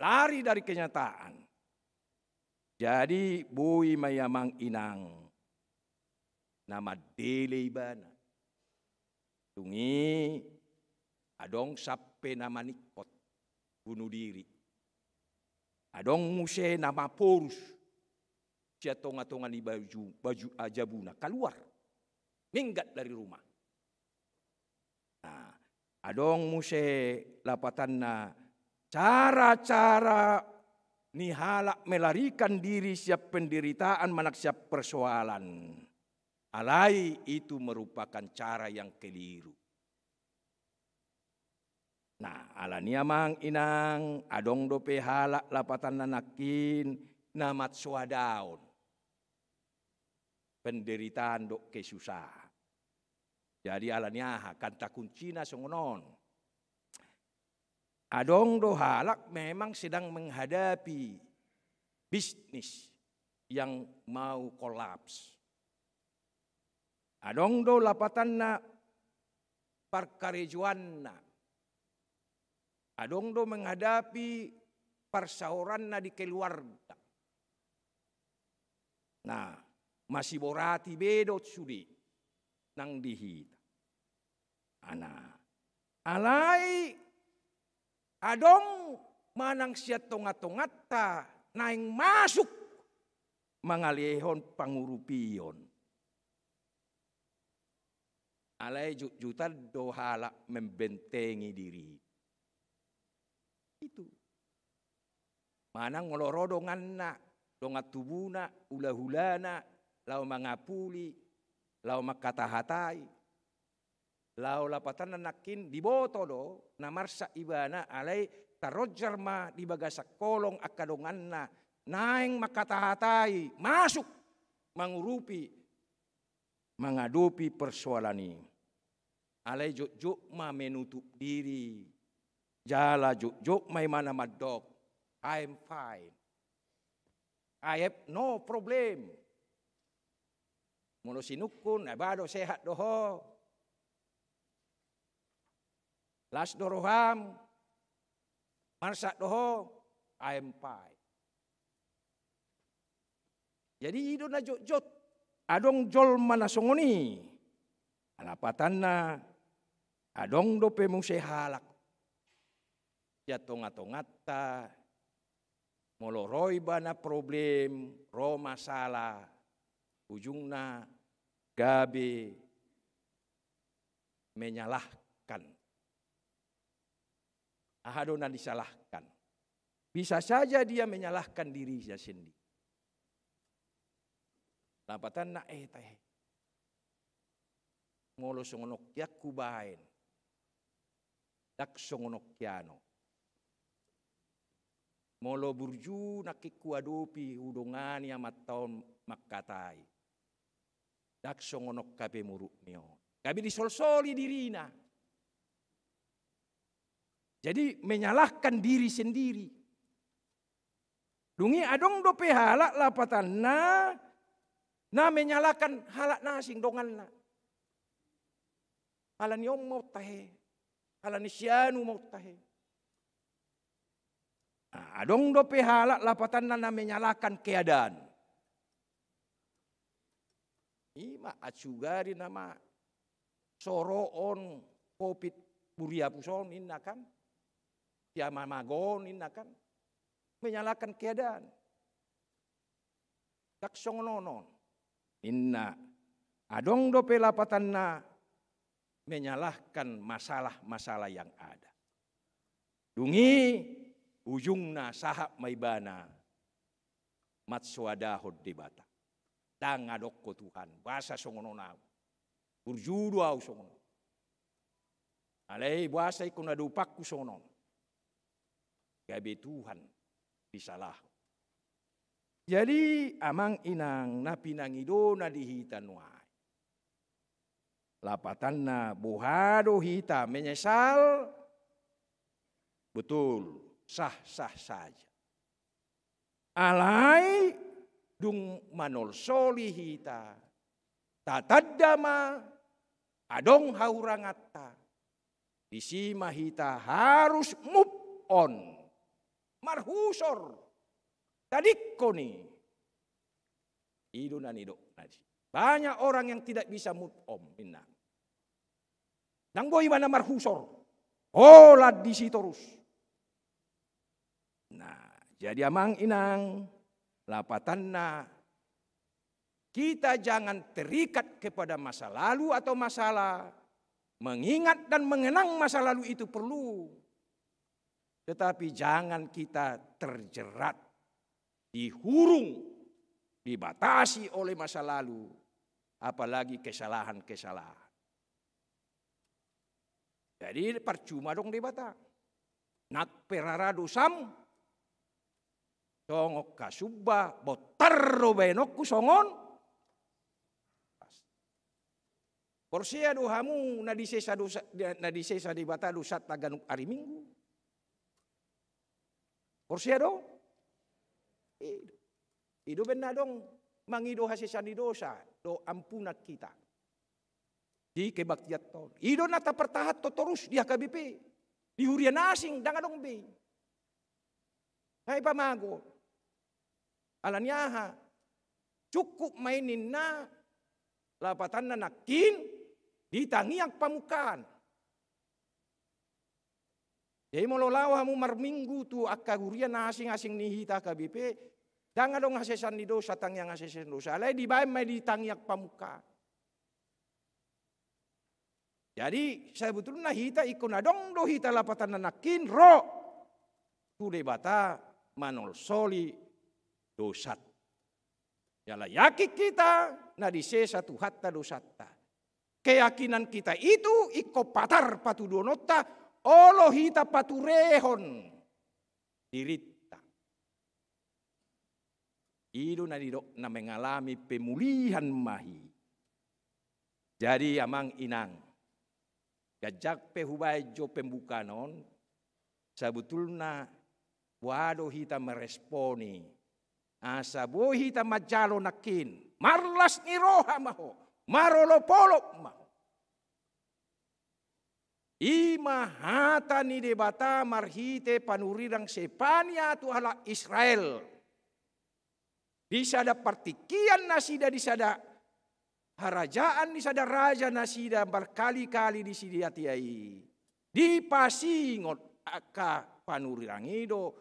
lari dari kenyataan. Jadi boi ma i, amang inang, na mandele ibana. Tung i adong sampe na maningkot, bunuh diri. Adong muse na maporus sian tonga-tonga ni baju, baju, ah, jabuna, kaluar, minggat dari rumah. Nah, adong muse lapatanna cara-cara ni halak melarikan diri sian penderitaan manang sian persoalan. Alai itu merupakan cara yang keliru. Nah, alani, amang inang, adong dope halak lapatanna nangkin na mansoadaon penderitaan dohot kesusahan. Jadi alani aha? Kanta kuncina songon on. Adong do halak memang sedang menghadapi bisnis yang mau kolaps. Adong do lapatanna parkarejoanna. Adong do menghadapi parsaoranna di keluarga. Nah, masiborati be dohot sude. nang di hita. Ana. Alai adong manang sian tonga-tonganta naeng masuk mangalehon pangurupion. Alai jotjotan do halak membentengi diri. Itu. Manang molo ro donganna, dongan tubuna, hulahulana, laho mangapuli, laho mangkatahatai. Laho lapatanna nangkin diboto do, na marsak ibana, alai taronjar ma di bagasan holong angka donganna, naeng mangkatahatai, masuk, mangurupi, mangadopi persoalan i. Alai jotjot ma menutup diri. Jala jotjot ma ibana mandok, "I am fine. I have no problem." Molo sinungkun, "Ai ba do, sehat do ho? Las do roham? Marsak do ho?" "I am fine." Jadi i do na jotjot. Adong jolma na songon i. Lapatanna, adong dope muse halak sian tonga-tonganta, molo ro ibana problem, ro masalah, ujungna gabe menyalahkan. Aha do na disalahkan? Bisa saja dia menyalahkan dirinya sendiri. Lapatanna, "Eh, tahe. Molo songon on kian hubaen, ndang songon on kian on. Molo burju nangkin huadopi, hudongani amanta on mangkatai, ndang songon on hape murukmi on." Gabe disolsoli dirina. Jadi, menyalahkan diri sendiri. Dung i adong dope halak lapatanna, na menyalahkan halak na asing, donganna. "Ala ni on ma on tahe, ala ni si anu ma on tahe." Nah, adong dope halak lapatanna na menyalahkan keadaan. I ma, acu gari nama soroon covid buriapus on, ninna kan. Sian mamago on, ninna kan. Menyalahkan keadaan. "Ndang songon on on," ninna. Adong dope lapatanna menyalahkan masalah-masalah yang ada. Dung i ujungna sahat ma ibana mansoadahon Debata. "Ndang adong ho Tuhan, boasa songon on au? Burju do au songon on. Alai boasa ingkon adopangku songon on?" Gabe Tuhan disalahon. Jadi, amang inang, na pinangido na di hita nuaeng, lapatanna, boha do hita menyesal? Betul, sah-sah saja. Alai dung manolsoli hita, tatanda ma adong hahuranganta. Disi ma hita harus move on. Marhusor. Tadingkon i. I do na nidok na disi. Banyak orang yang tidak bisa move on, ninna. Ndang boi ibana marhusor. Holan disi torus. Nah, jadi amang inang, lapatanna, kita jangan terikat kepada masa lalu atau masalah. Mengingat dan mengenang masa lalu itu perlu. Tetapi jangan kita terjerat, dihurung, dibatasi oleh masa lalu, apalagi kesalahan-kesalahan. Jadi, parcuma adong Debata. Nang pe rara dosam, songon hasumba, bontar do baenonku songon. Porsea do hamu na disesa dosa, na disesa Debata dosanta ganup ari Minggu? Porsea do? I do. I do umbahen na adong mangido hasesaan ni dosa dohot ampunan hita di kebaktianta on. I do na tapartahanhon torus di H K B P, di huria na asing, ndang adong be. Nga i pamago. Ala ni aha? Cukup ma i ninna, lapatanna nangkin, di tangiang pamungkaan. Jadi molo laho hamu marminggu tu angka huria na asing-asing ni hita H K B P, ndang adong hasesaan ni dosa, tangiang hasesaan dosa. Alai dibaen ma i di tangiang pamungkaan. Jadi, sebetulna hita ingkon adong do hita lapatanna nangkin ro tu Debata manolsoli dosanta. Jala yakin hita na disesa Tuhanta dosanta. Keyakinan hita itu ingkon patar patuduhononta, olo hita paturehon dirinta. I do na didok na mengalami pemulihan ma hita. Jadi amang inang, ganjang pe hubaen jo pembukaan on, sabotulna boha do hita merespon i, asa boi hita manjalo nangkin, marlas ni roha ma ho, marolopolop ma ho. I ma hata ni Debata marhite panurirang Sepania tu halak Israel. Di sada partingkian nasida, di sada harajaan ni sada raja nasida, markali-kali di si di atia i dipasingot angka panurirang i do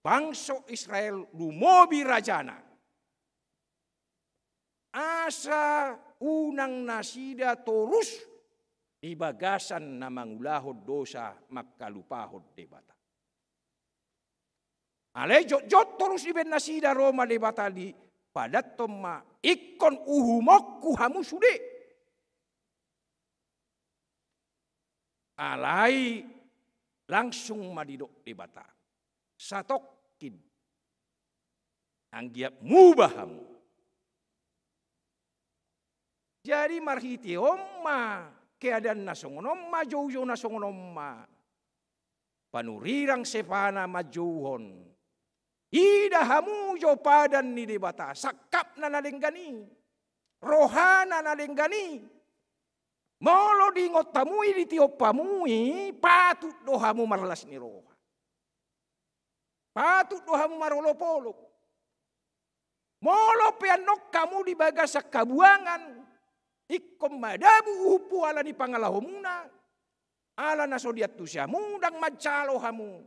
bangso Israel lumobi rajana. Asa unang nasida torus di bagasan na mangulahon dosa, mangkalupahon Debata. Alai jotjot torus dibaen nasida, ro ma Debata dipadathon ma, ingkon uhumonku hamu sude. Alai langsung ma didok Debata, satongkin anggiat muba hamu. Jadi marhite on ma keadaan na songon on ma, joujou na songon on ma. Panurirang Sepania manjouhon. Ida hamu jo padan ni Debata, sangkapna na denggan i, rohana na denggan i. Molo diingot hamu i, ditiop hamu i, patut do hamu marlas ni roha. Patut do hamu marolopolop. Molo pe annon hamu di bagasan habuangan, ingkon madabu uhumpu ala ni pangalahomuna, ala na so diantusi hamu, ndang manjalo hamu,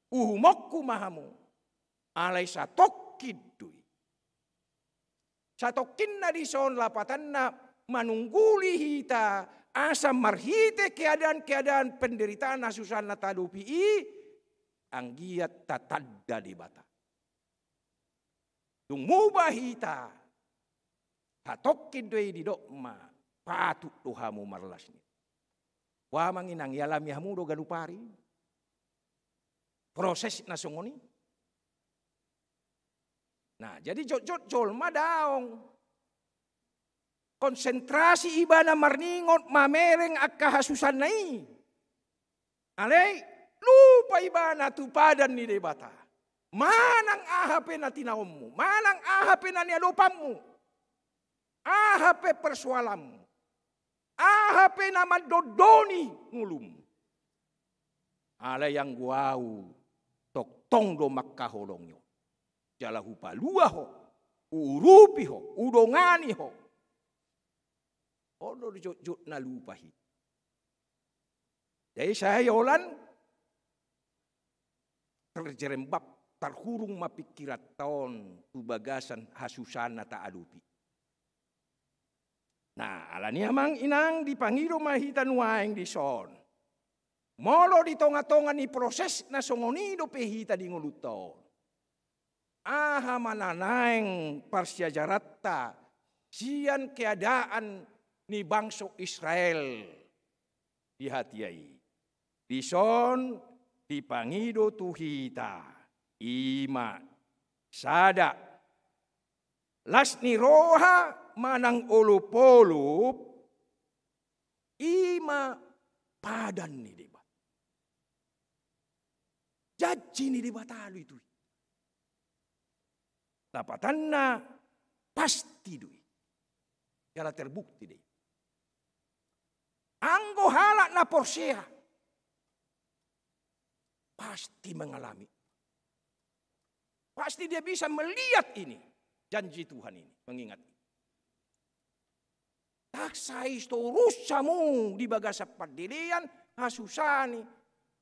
uhumonku ma hamu. Alai satongkin do i. Satongkinna dison lapatanna manungguli hita, asa marhite keadaan-keadaan penderitaan, hasusaan na taadopi i, anggiat tatanda Debata. Dung muba hita, satongkin do i didok ma, patut do hamu marlas ni. Boha amang inang, ialami hamu do ganup ari proses na songon i? Nah, jadi jotjot jolma daong konsentrasi ibana marningot, mamereng angka hasusaanna i. Alai lupa ibana tu padan ni Debata. Manang aha pe na tinaonmu, manang aha pe na niadopanmu, aha pe persoalanmu, aha pe na mandondoni ngolum. Alai anggo Ahu tongtong do mangkaholongi ho. Jala hupalua ho, huurupi ho, hudongani ho. On do jotjot na lupa hita. Jadi sai holan terjerembab, tarhurung ma pingkiranta on tu bagasan hasusaan na taadopi. Nah, alani i amang inang, dipangido ma hita nuaeng dison. Molo di tonga-tonga ni proses na songon i dope hita di ngolunta on, aha ma na naeng parsiajaranta sian keadaan ni bangso Israel di hatiha i? Dison dipangido tu hita, i ma sada, las ni roha manang olopolop, i ma padan ni Debata. Janji ni Debata do i tu hita. Lapatanna pasti do i. Jala terbukti do i. Anggo halak na porsea pasti mengalami. Pasti dia bisa melihat ini, janji Tuhan ini, mengingat ini. Asa i torus hamu di bagasan pandelean, hasusaan i,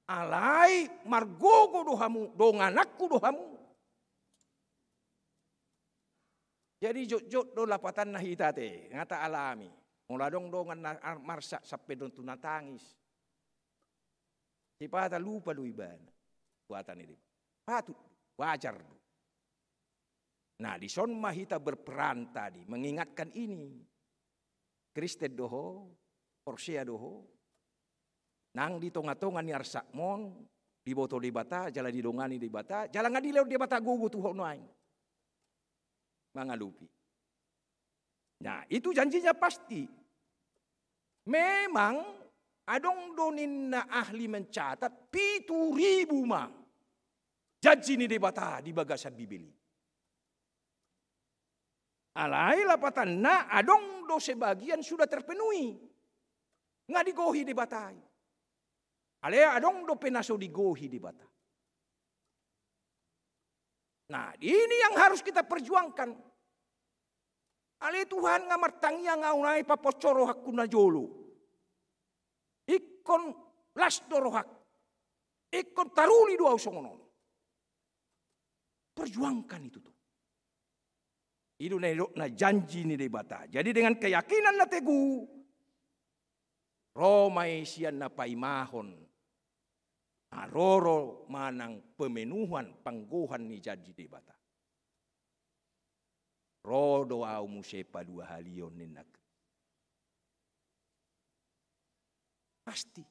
alai margogo do hamu, dongananku do hamu. Jadi jotjot do lapatanna hita ate, nga taalami. Molo adong dongan na ar-, marsak sampe do tu na tangis. Sipata lupa do ibana. Buatan i do. Patut do, wajar do. Nah, dison ma hita berperan tadi, mengingatkan ini. Kristen do ho, porsea do ho. Nang di tongatonga ni arsakmon, diboto Debata, jala didongani Debata, jala nga dilehon Debata gogo tu ho nuaeng mangalupi. Nah, itu janjinya pasti. Memang adong do ninna ahli mencatat, pitu ribu ma janji ni Debata di bagasan Bibel i. Alai lapatanna adong do sebagian sudah terpenuhi. Nga digohi Debata i. Alai adong dope na so digohi Debata. Nah, ini yang harus kita perjuangkan. Ale Tuhan, nga martangiang au nai, paposo rohangku na jolo. Ingkon las do rohangku. Ingkon taruli do au songon on. Perjuangkan itu tuh. I do na nidokna janji ni Debata. Jadi dengan keyakinan na teguh, ro ma i sian na paimahon. Nah, ro, ro manang pemenuhan, panggohan ni janji Debata. Ro do au muse paduahalihon ninna. Pasti.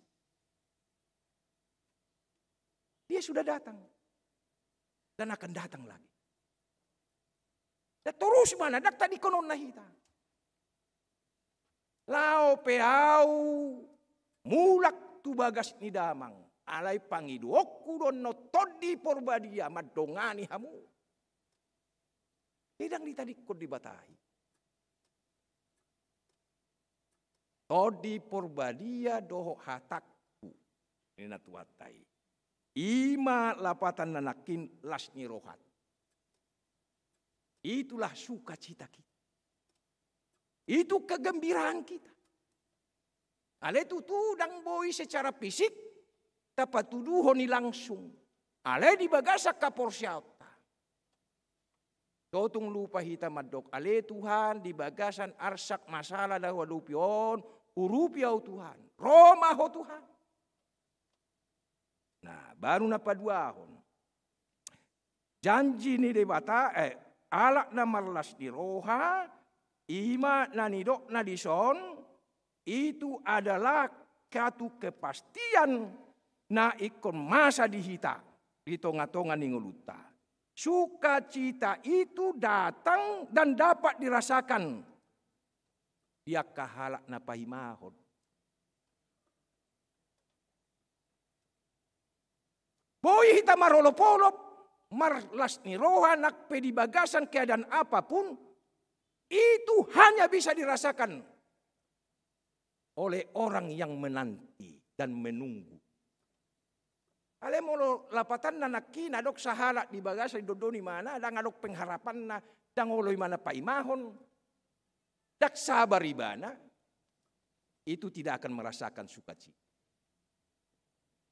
Dia sudah datang. Dan akan datang lagi. Dan torus ma na, ndang tadingkononna hita. Laho pe au mulak tu bagas ni damang, alai pangidoonku do on, Tondi Porbadia mandongani hamu. Ndang ditadingkon Debata i. Tondi Porbadia dohot hatangku, ninna Tuhanta i. I ma lapatanna nangkin las ni rohanta. Itulah sukacita kita. Itu kegembiraan kita. Ale tutu ndang boi secara fisik tapatuduhon i langsung. Ale di bagasan haporseaonta. Totung lupa hita mandok, ale Tuhan, di bagasan arsak masalah na huadopi on, urupi au Tuhan. Ro ma ho Tuhan. Nah, baru na paduahon. Janji ni Debata, eh, halak na marlas ni roha, i ma na nidokna dison, itu adalah satu kepastian na ingkon masa di hita, di tongatonga ni ngolunta. Sukacita itu datang dan dapat dirasakan di angka halak na paimahon. Boi hita marolopolop, marlas ni roha, nang pe di bagasan keadaan apapun, itu hanya bisa dirasakan oleh orang yang menanti dan menunggu. Ale molo lapatanna nangkin adong sahalak di bagasan, didondon ibana, ndang adong pengharapanna, ndang olo ibana paimahon, ndang sabar ibana, itu tidak akan merasakan sukacita.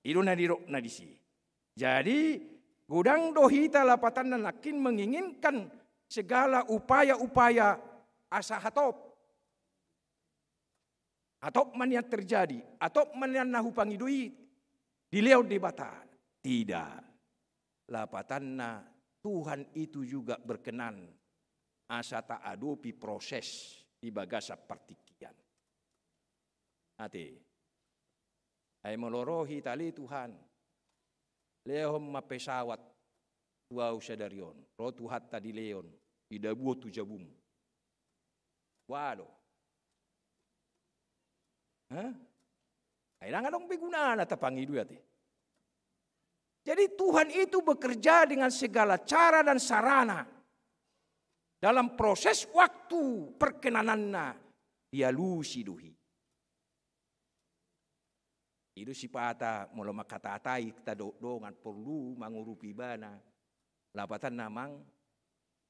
I do na nidokna disi. Jadi, godang do hita lapatanna nangkin menginginkan segala upaya-upaya asa hatop. Hatop ma nian terjadi, hatop ma nian na hupangido i dilehon Debata. Tidak. Lapatanna, Tuhan itu juga berkenan asa taadopi proses di bagasan partingkian. Ate. Ai molo ro hita ale Tuhan, lehon ma pesawat tu au sadari on, ro Tuhanta dilehon, didabuhon tu jabum. Boha do? Hah? Ai ndang adong be gunana tapangido i ate. Jadi Tuhan itu bekerja dengan segala cara dan sarana dalam proses waktu perkenananna, dialusi do i. I do sipata molo mangkatatai hita dohot dongan porlu mangurupi ibana, lapatanna amang,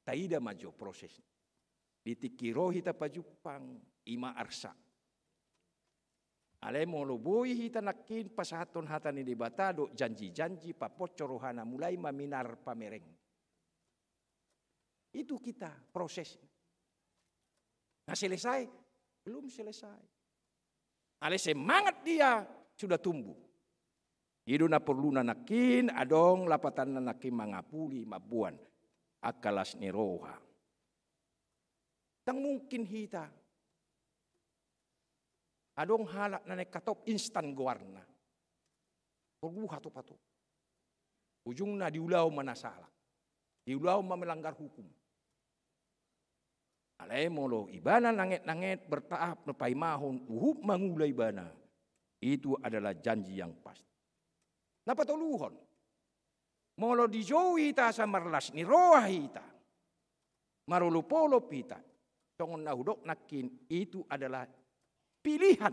taida ma jo proses. Di tingki ro hita pajumpang, Ima arsak. Alai molo boi hita nangkin pasahathon hata ni Debata dohot janji-janji, papoco rohana, mulai ma minar pamereng. Itu kita proses. Nah, selesai? Belum selesai. Alai semangat dia sudah tumbuh. I do na porluna nangkin, adong lapatanna nangkin mangapuli, mamboan angka las ni roha. Ndang mungkin hita. Adong halak na naeng hatop instan goarna. Porlu hatop-hatop. Ujungna diulahon ma na sala. Diulahon ma melanggar hukum. Alai molo ibana nanget-nanget bertahap na paimahon uhum mangula ibana. Itu adalah janji yang pasti. Na patoluhon. Molo dijou hita asa marlas ni roha hita. Marolop-olop hita. Songon na hudok nangkin, itu adalah pilihan.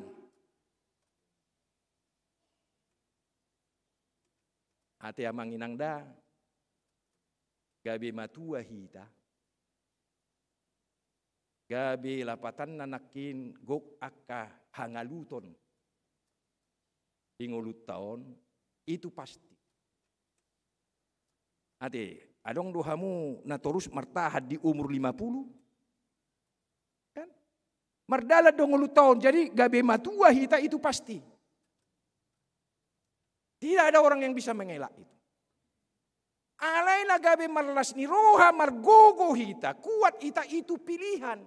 Ate amang inang da, gabe matua hita, gabe lapatanna nangkin gok angka hangaluton di ngolunta on, itu pasti. Ate, adong do hamu na torus martahan di umur lima puluh? Kan? Mardalan do ngolunta on, jadi gabe matua hita itu pasti. Tidak ada orang yang bisa mengelak itu. Alai na gabe marlas ni roha, margogo hita, kuat hita, itu pilihan.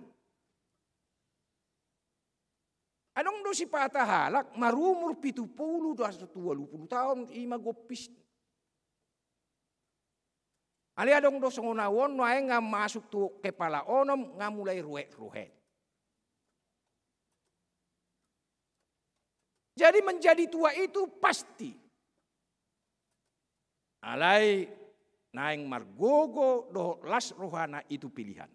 Adong do sipata halak marumur pitu puluh do asa tu ualu puluh taon, ima gompis. Alai adong do songon au on, nuaeng nga masuk tu kepala onom, nga mulai ruhet-ruhet. Jadi menjadi tua itu pasti. Alai naeng margogo dohot las rohana, itu pilihan.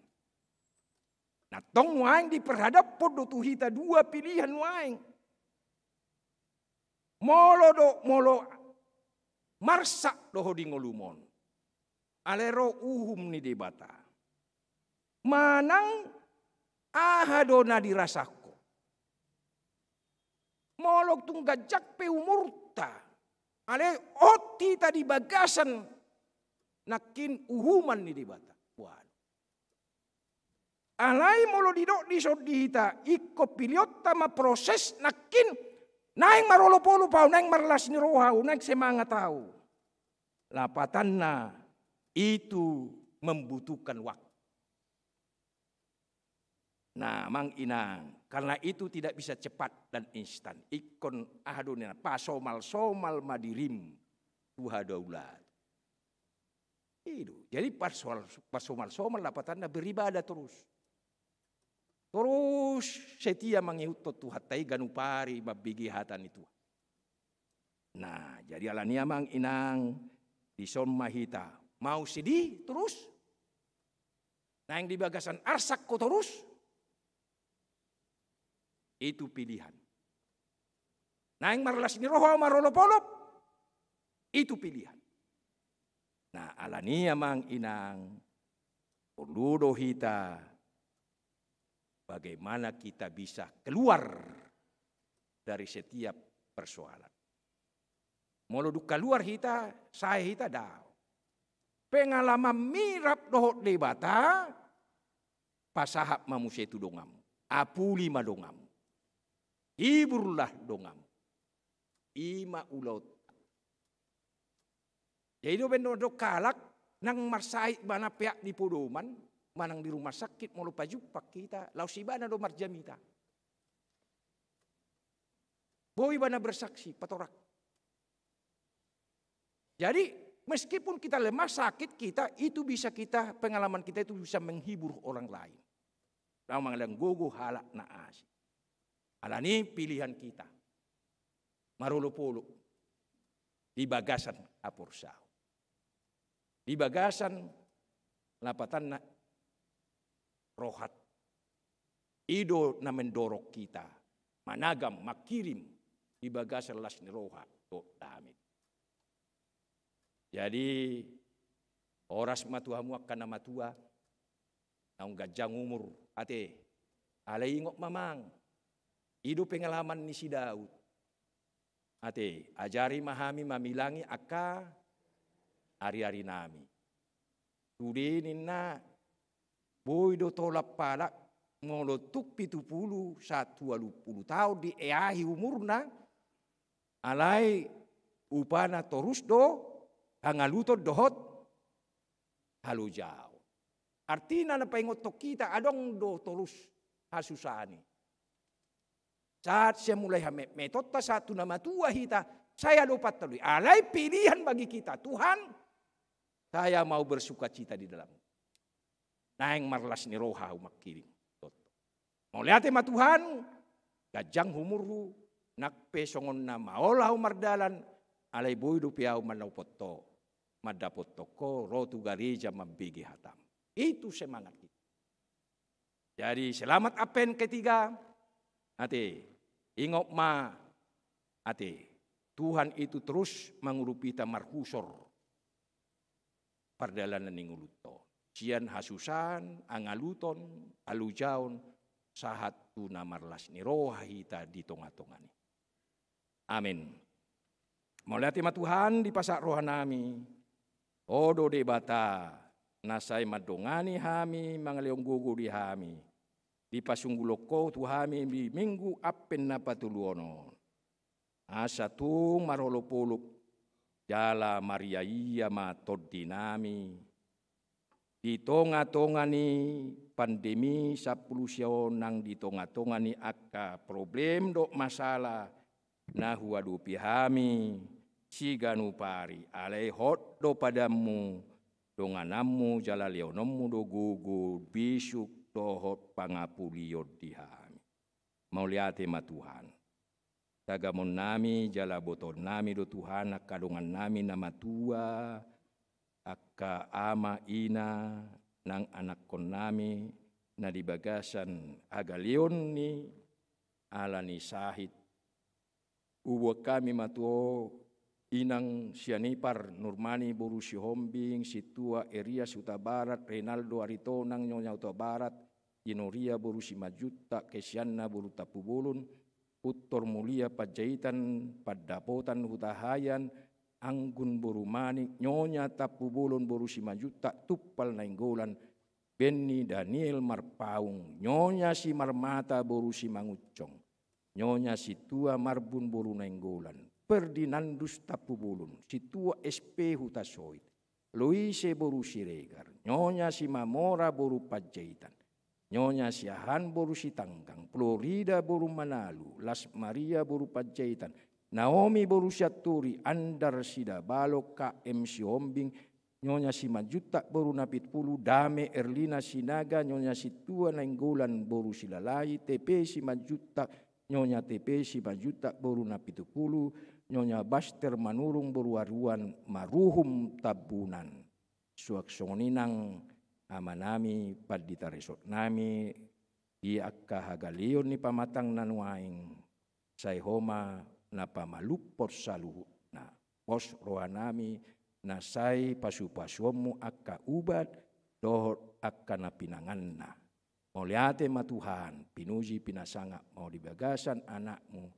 Na tong nuaeng diperhadaphon do tu hita dua pilihan nuaeng. Molo do, molo marsak do ho di ngolum on, alai ro uhum ni Debata, manang aha do na dirasahon? Molo tung ganjang pe umurta, alai hot hita di bagasan nangkin uhuman ni Debata. Waduh. Alai molo didok dison di hita, ingkon pilihonta ma proses nangkin, naeng marolop-olop au, naeng marlas ni roha au, naeng semangat au. Lapatanna, itu membutuhkan waktu. Nah, amang inang, karena itu tidak bisa cepat dan instan. Ingkon aha do ninna, pasomal-somal ma dirim tu hadaulaton. I do. Jadi pasomal-somal lapatanna beribadah terus. Terus setia mangihuthon Tuhanta i ganup ari mambege hata ni Tuhan. Nah, jadi alani i amang inang, dison ma hita. Mau sedih terus? Naeng di bagasan arsak ho torus? Itu pilihan. Naeng marlas ni roha marolop-olop? Itu pilihan. Nah, alani i amang inang, porlu do hita bagaimana kita bisa keluar dari setiap persoalan. Molo dung kaluar hita, sae hita, daong. Pengalamanmi rap dohot Debata, pasahat ma muse tu donganmu. Apuli ma donganmu. Hiburlah donganmu. I ma ulaonta. Jadi do baen do, do halak nang marsahit ibana peak di podoman, manang di rumah sakit, molo pajumpang hita, laos ibana do marjamita. Boi ibana bersaksi, patorang. Jadi, meskipun kita lemah, sakit kita, itu bisa kita, pengalaman kita itu bisa menghibur orang lain. Laos mangalehon gogo halak na asing. Alani i pilihan kita. Marolop-olop. Di bagasan haporseaon. Di bagasan lapatanna rohat. I do na mendorong kita managam, mangkirim di bagasan las ni roha dohot dame. Jadi, horas ma tu hamu angka na matua, naung ganjang umur, ate, Alai ingot ma amang, i do pengalaman ni si Daud. Ate, ajari ma hami mamilangi angka ari-arinami. Sude ninna, boi do tolap halak molo tung pitu pulu sahat ualu pulu taon dieahi umurna, alai upana torus do hangaluton dohot halojaon. Artina na paingothon hita, adong do torus hasusaan i. Sahat sian mulai hametmetonta sahat tu na matua hita, sai adopanta do i. Alai pilihan bagi kita, Tuhan, saya mau bersukacita di dalam-Mu. Naeng marlas ni roha ahu manghirim. Mauliate ma Tuhan, ganjang umurhu, nang pe songon na maol ahu mardalan, alai boi dope ahu mandapothon ho, mandapothon ho ro tu gareja mambege hataM. Itu semangat kita. Jadi selamat Advent ketiga. Ate, ingot ma, ate, Tuhan itu terus mangurupi hita marhusor pardalanan ni ngolunta on. Sian hasusaan, hangaluton, halojaon, sahat tu na marlas ni roha hita di tonga-tonga ni. Amin. Mauliate ma Tuhan, dipasahat rohanami, Ho do Debata, na sai mandongani hami, mangalehon gogo di hami, dipasunggulhon Ho tu hami di Minggu Advent na patoluhon on. Asa tung marolopolop jala mariaia ma tondinami di tonga-tonga ni pandemi sampulu sia on, nang di tonga-tonga ni angka problem dohot masalah na huadopi hami siganup ari, alai hot do padanMu, dongananMu jala lehononMu do gogo, bisuk dohot pangapulion di hami. Mauliate ma Tuhan. Tagamonnami jala botoonnami do Tuhan angka dongannami na matua, angka ama ina, nang anakkonnami na di bagasan hagaleon ni ala ni sahit. Huboan hami ma tu Ho, Inang Sianipar Nurmani boru Sihombing, Sintua Erias Hutabarat, Renaldo Aritonang Nyonya Hutabarat, Jinoria boru Simanjuntak, Kesianna boru Tampubolon, Uttor Mulia Panjaitan, Pandapotan Hutahaean, Anggun boru Manik, Nyonya Tampubolon boru Simanjuntak, Tumpal Nainggolan, Benny Daniel Marpaung, Nyonya Simarmata boru Simangunsong, Nyonya Sintua Marbun boru Nainggolan, Ferdinandus Tampubolon, Sintua S P Hutasoit, Loise boru Siregar, Nyonya Simamora boru Panjaitan, Nyonya Siahaan boru Sitanggang, Florida boru Manalu, Las Maria boru Panjaitan, Naomi boru Sianturi, Andar Sidabalok, K M Sihombing, Nyonya Simanjuntak boru Napitupulu, Dame Erlina Sinaga, Nyonya Sintua Nainggolan boru Silalahi, T P Simanjuntak, Nyonya T P Simanjuntak boru Napitupulu, Nyonya Baster Manurung boru Aruan, maruhum Tambunan. Suang songon i nang amanami, pandita resort nami, di angka hagaleon ni pamatang na nuaeng, sai Ho ma na pamalumhon saluhutna. Pos rohanami na sai pasupasuonMu angka ubat dohot angka na pinanganna. Mauliate ma Tuhan, pinuji pinasangap ma Ho di bagasan AnakMu,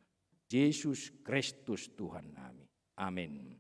Jesus Kristus Tuhannami. Amen.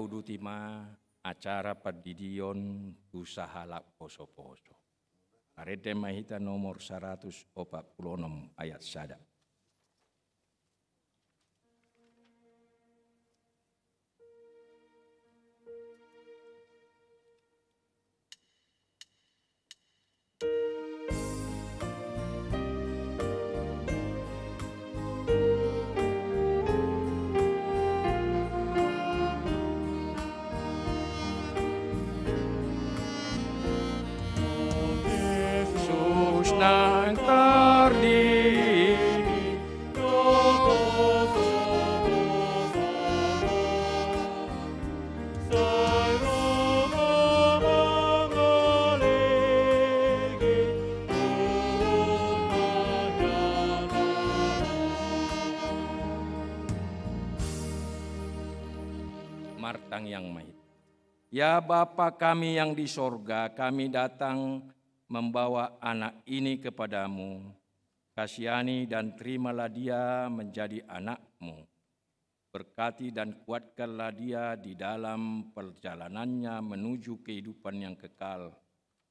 Uduti ma acara pandidion tu sahalak poso-poso. Marende ma hita nomor saratus opat pulu onom ayat sada. Yesus nang tardidi. Martangiang ma hita. Ya Bapa kami yang di sorga, kami datang membawa anak ini kepadamu. Kasihani dan terimalah dia menjadi anakmu. Berkati dan kuatkanlah dia di dalam perjalanannya menuju kehidupan yang kekal.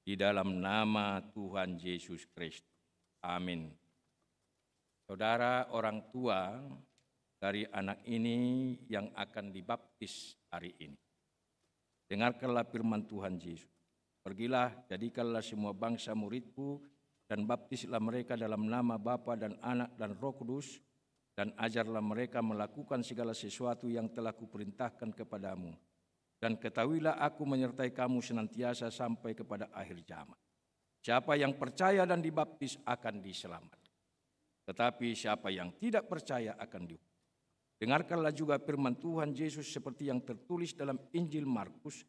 Di dalam nama Tuhan Yesus Kristus. Amin. Saudara orang tua dari anak ini yang akan dibaptis hari ini. Dengarkanlah firman Tuhan Yesus. Pergilah, jadikanlah semua bangsa muridku, dan baptislah mereka dalam nama Bapa dan Anak dan Roh Kudus, dan ajarlah mereka melakukan segala sesuatu yang telah kuperintahkan kepadamu. Dan ketahuilah aku menyertai kamu senantiasa sampai kepada akhir zaman. Siapa yang percaya dan dibaptis akan diselamatkan. Tetapi siapa yang tidak percaya akan dihukum. Dengarkanlah juga firman Tuhan Yesus seperti yang tertulis dalam Injil Markus.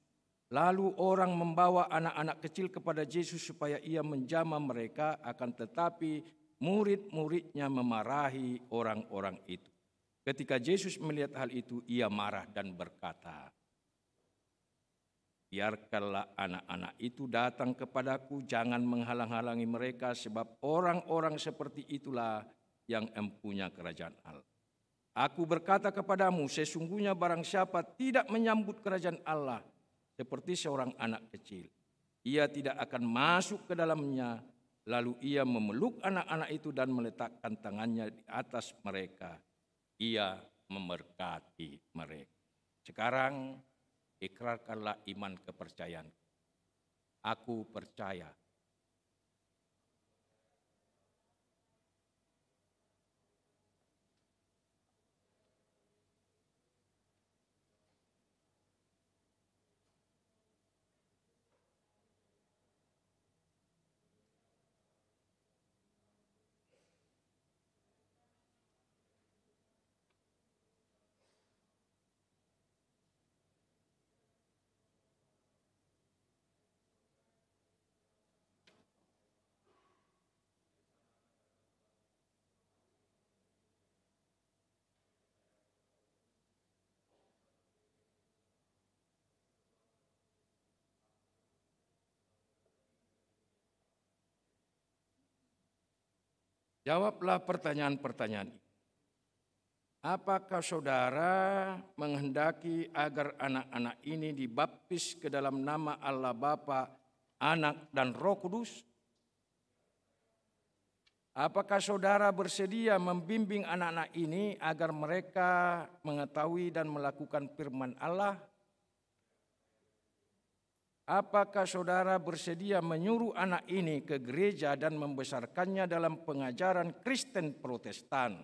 Lalu orang membawa anak-anak kecil kepada Yesus supaya ia menjamah mereka, akan tetapi murid-muridnya memarahi orang-orang itu. Ketika Yesus melihat hal itu, ia marah dan berkata, "Biarkanlah anak-anak itu datang kepadaku, jangan menghalang-halangi mereka, sebab orang-orang seperti itulah yang empunya kerajaan Allah. Aku berkata kepadamu, sesungguhnya barang siapa tidak menyambut kerajaan Allah seperti seorang anak kecil, ia tidak akan masuk ke dalamnya." Lalu ia memeluk anak-anak itu dan meletakkan tangannya di atas mereka. Ia memberkati mereka. Sekarang, ikrarkanlah iman kepercayaan. Aku percaya. Jawablah pertanyaan-pertanyaan ini. Apakah saudara menghendaki agar anak-anak ini dibaptis ke dalam nama Allah Bapa, Anak, dan Roh Kudus? Apakah saudara bersedia membimbing anak-anak ini agar mereka mengetahui dan melakukan firman Allah? Apakah saudara bersedia menyuruh anak ini ke gereja dan membesarkannya dalam pengajaran Kristen Protestan,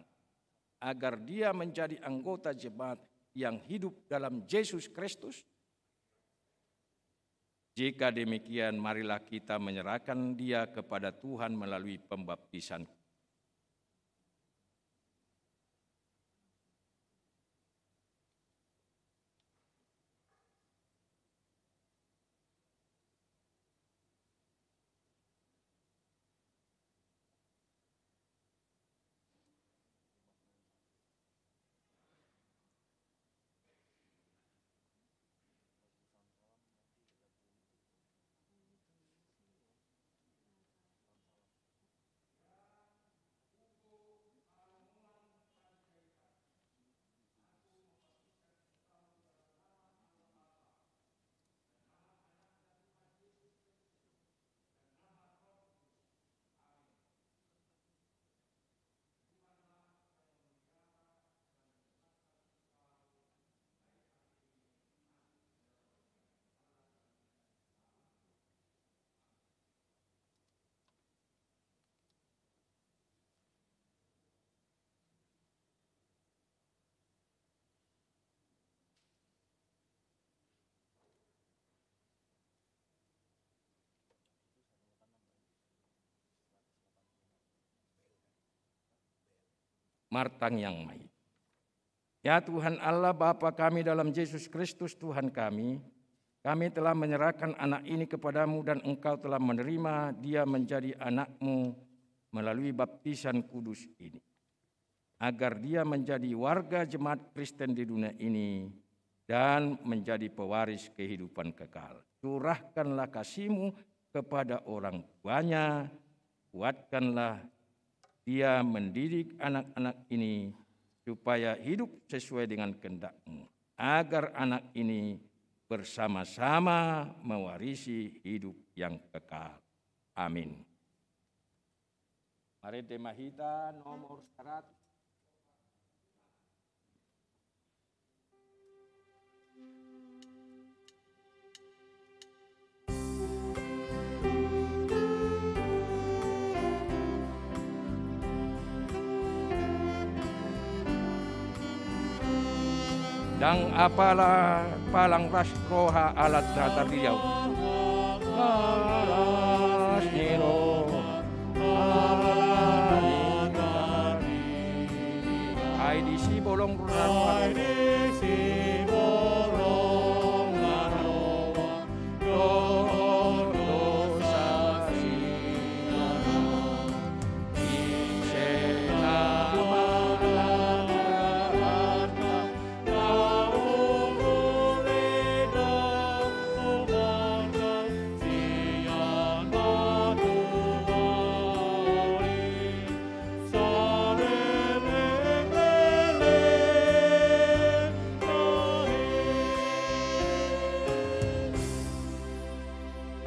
agar dia menjadi anggota jemaat yang hidup dalam Yesus Kristus? Jika demikian, marilah kita menyerahkan dia kepada Tuhan melalui pembaptisan. Martangiang ma hita. Ya Tuhan Allah, Bapa kami dalam Yesus Kristus Tuhan kami, kami telah menyerahkan Anak ini kepada-Mu dan Engkau telah menerima Dia menjadi Anak-Mu melalui baptisan kudus ini, agar Dia menjadi warga jemaat Kristen di dunia ini dan menjadi pewaris kehidupan kekal. Curahkanlah kasih-Mu kepada orang tuanya, kuatkanlah dia mendidik anak-anak ini supaya hidup sesuai dengan kehendak-Mu, agar anak ini bersama-sama mewarisi hidup yang kekal. Amin. Marende ma hita nomor seratus. Ndang apala palang ras roha alat na tardiau. Ras ni roha. Ai di sibolong rura.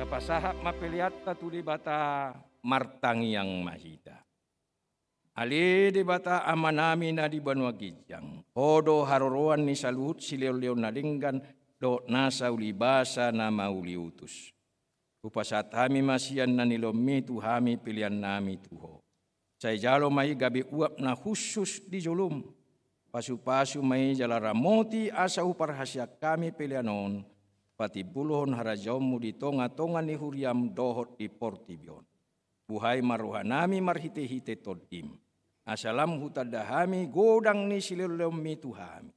Tapasahat ma peleanta tu Debata, martangiang ma hita. Ale Debata Amanami na di banua ginjang, Ho do haroroan ni saluhut silehonlehon na denggan dohot nasa ulibasa na mauliutus. Hupasahat hami ma sian na nilehonMi tu hami peleannami tu Ho. Sai jalo ma i gabe uap na hushus di joloM. Pasupasu ma i jala ramoti asa huparhaseang hami pelean on patimbulhon harajaonMu di tongatonga ni huriaM dohot di portibi on. Buhai ma rohanami marhitehite TondiM, asa lam hutanda hami godang ni silehonlehonMi tu hami,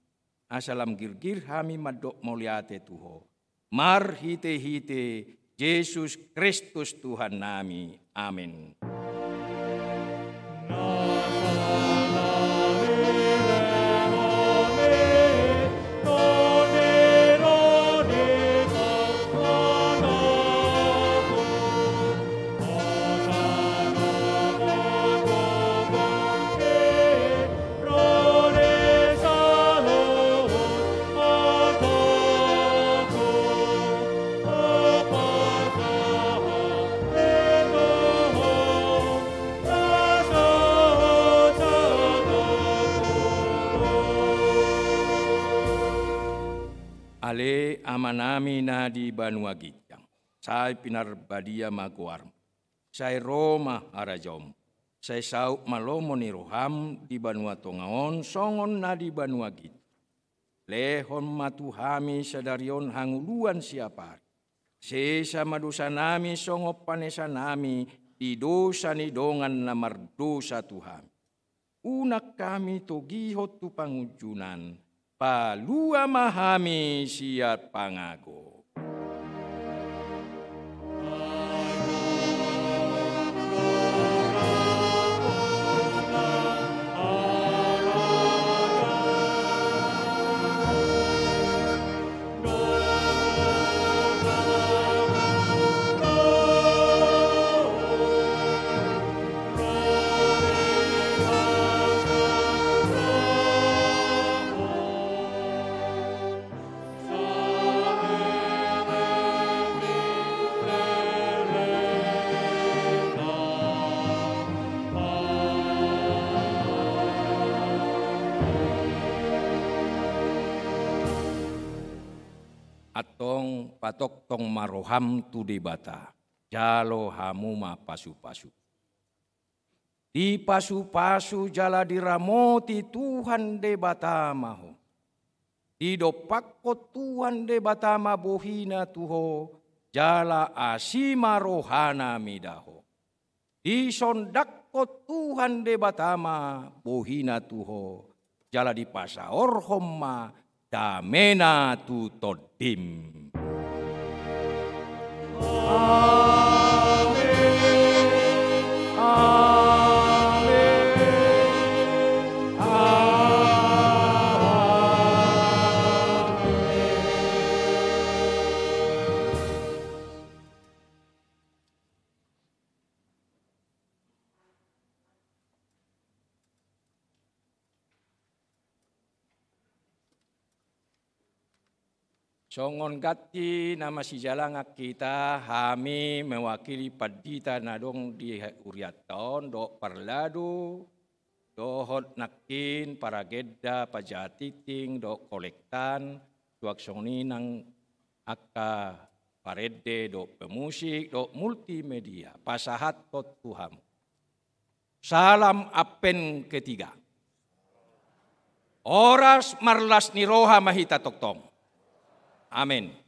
asa lam girgir hami mandok mauliate tu Ho, marhitehite Jesus Kristus Tuhannami. Amen. Ale Amanami na di banua ginjang, sai pinarbadia ma goarMu. Sai ro ma harajaonMu. Sai saut ma lomo ni rohaM di banua tonga on songon na di banua ginjang. Lehon ma tu hami sadari on hangoluan siapari. Sesa ma dosanami songon panesanami di dosa ni dongan na mardosa tu hami. Unang hami togihon tu pangunjunan, palua ma hami sian pangago. Antong patongtong ma roham tu Debata, jalo hamu ma pasupasu. Dipasupasu jala diramoti Tuhan Debata ma ho. Didompakkon Tuhan Debata ma bohina tu ho, jala asi ma rohana mida ho. Disondangkon Tuhan Debata ma bohina tu ho, jala dipasaorhon ma damena tu tondim. Amen. Amen. Amen. Songon ganti na masijalangan hita, hami mewakili pandita na adong di hurianta on, dohot parladu, dohot nangkin paragenda, pajaha tingting, dohot kolektan, suang songon i nang angka parende, dohot pemusik, dohot multimedia, pasahathon tu hamu. Salam Advent ketiga. Horas marlas ni roha ma hita tongtong. Amen.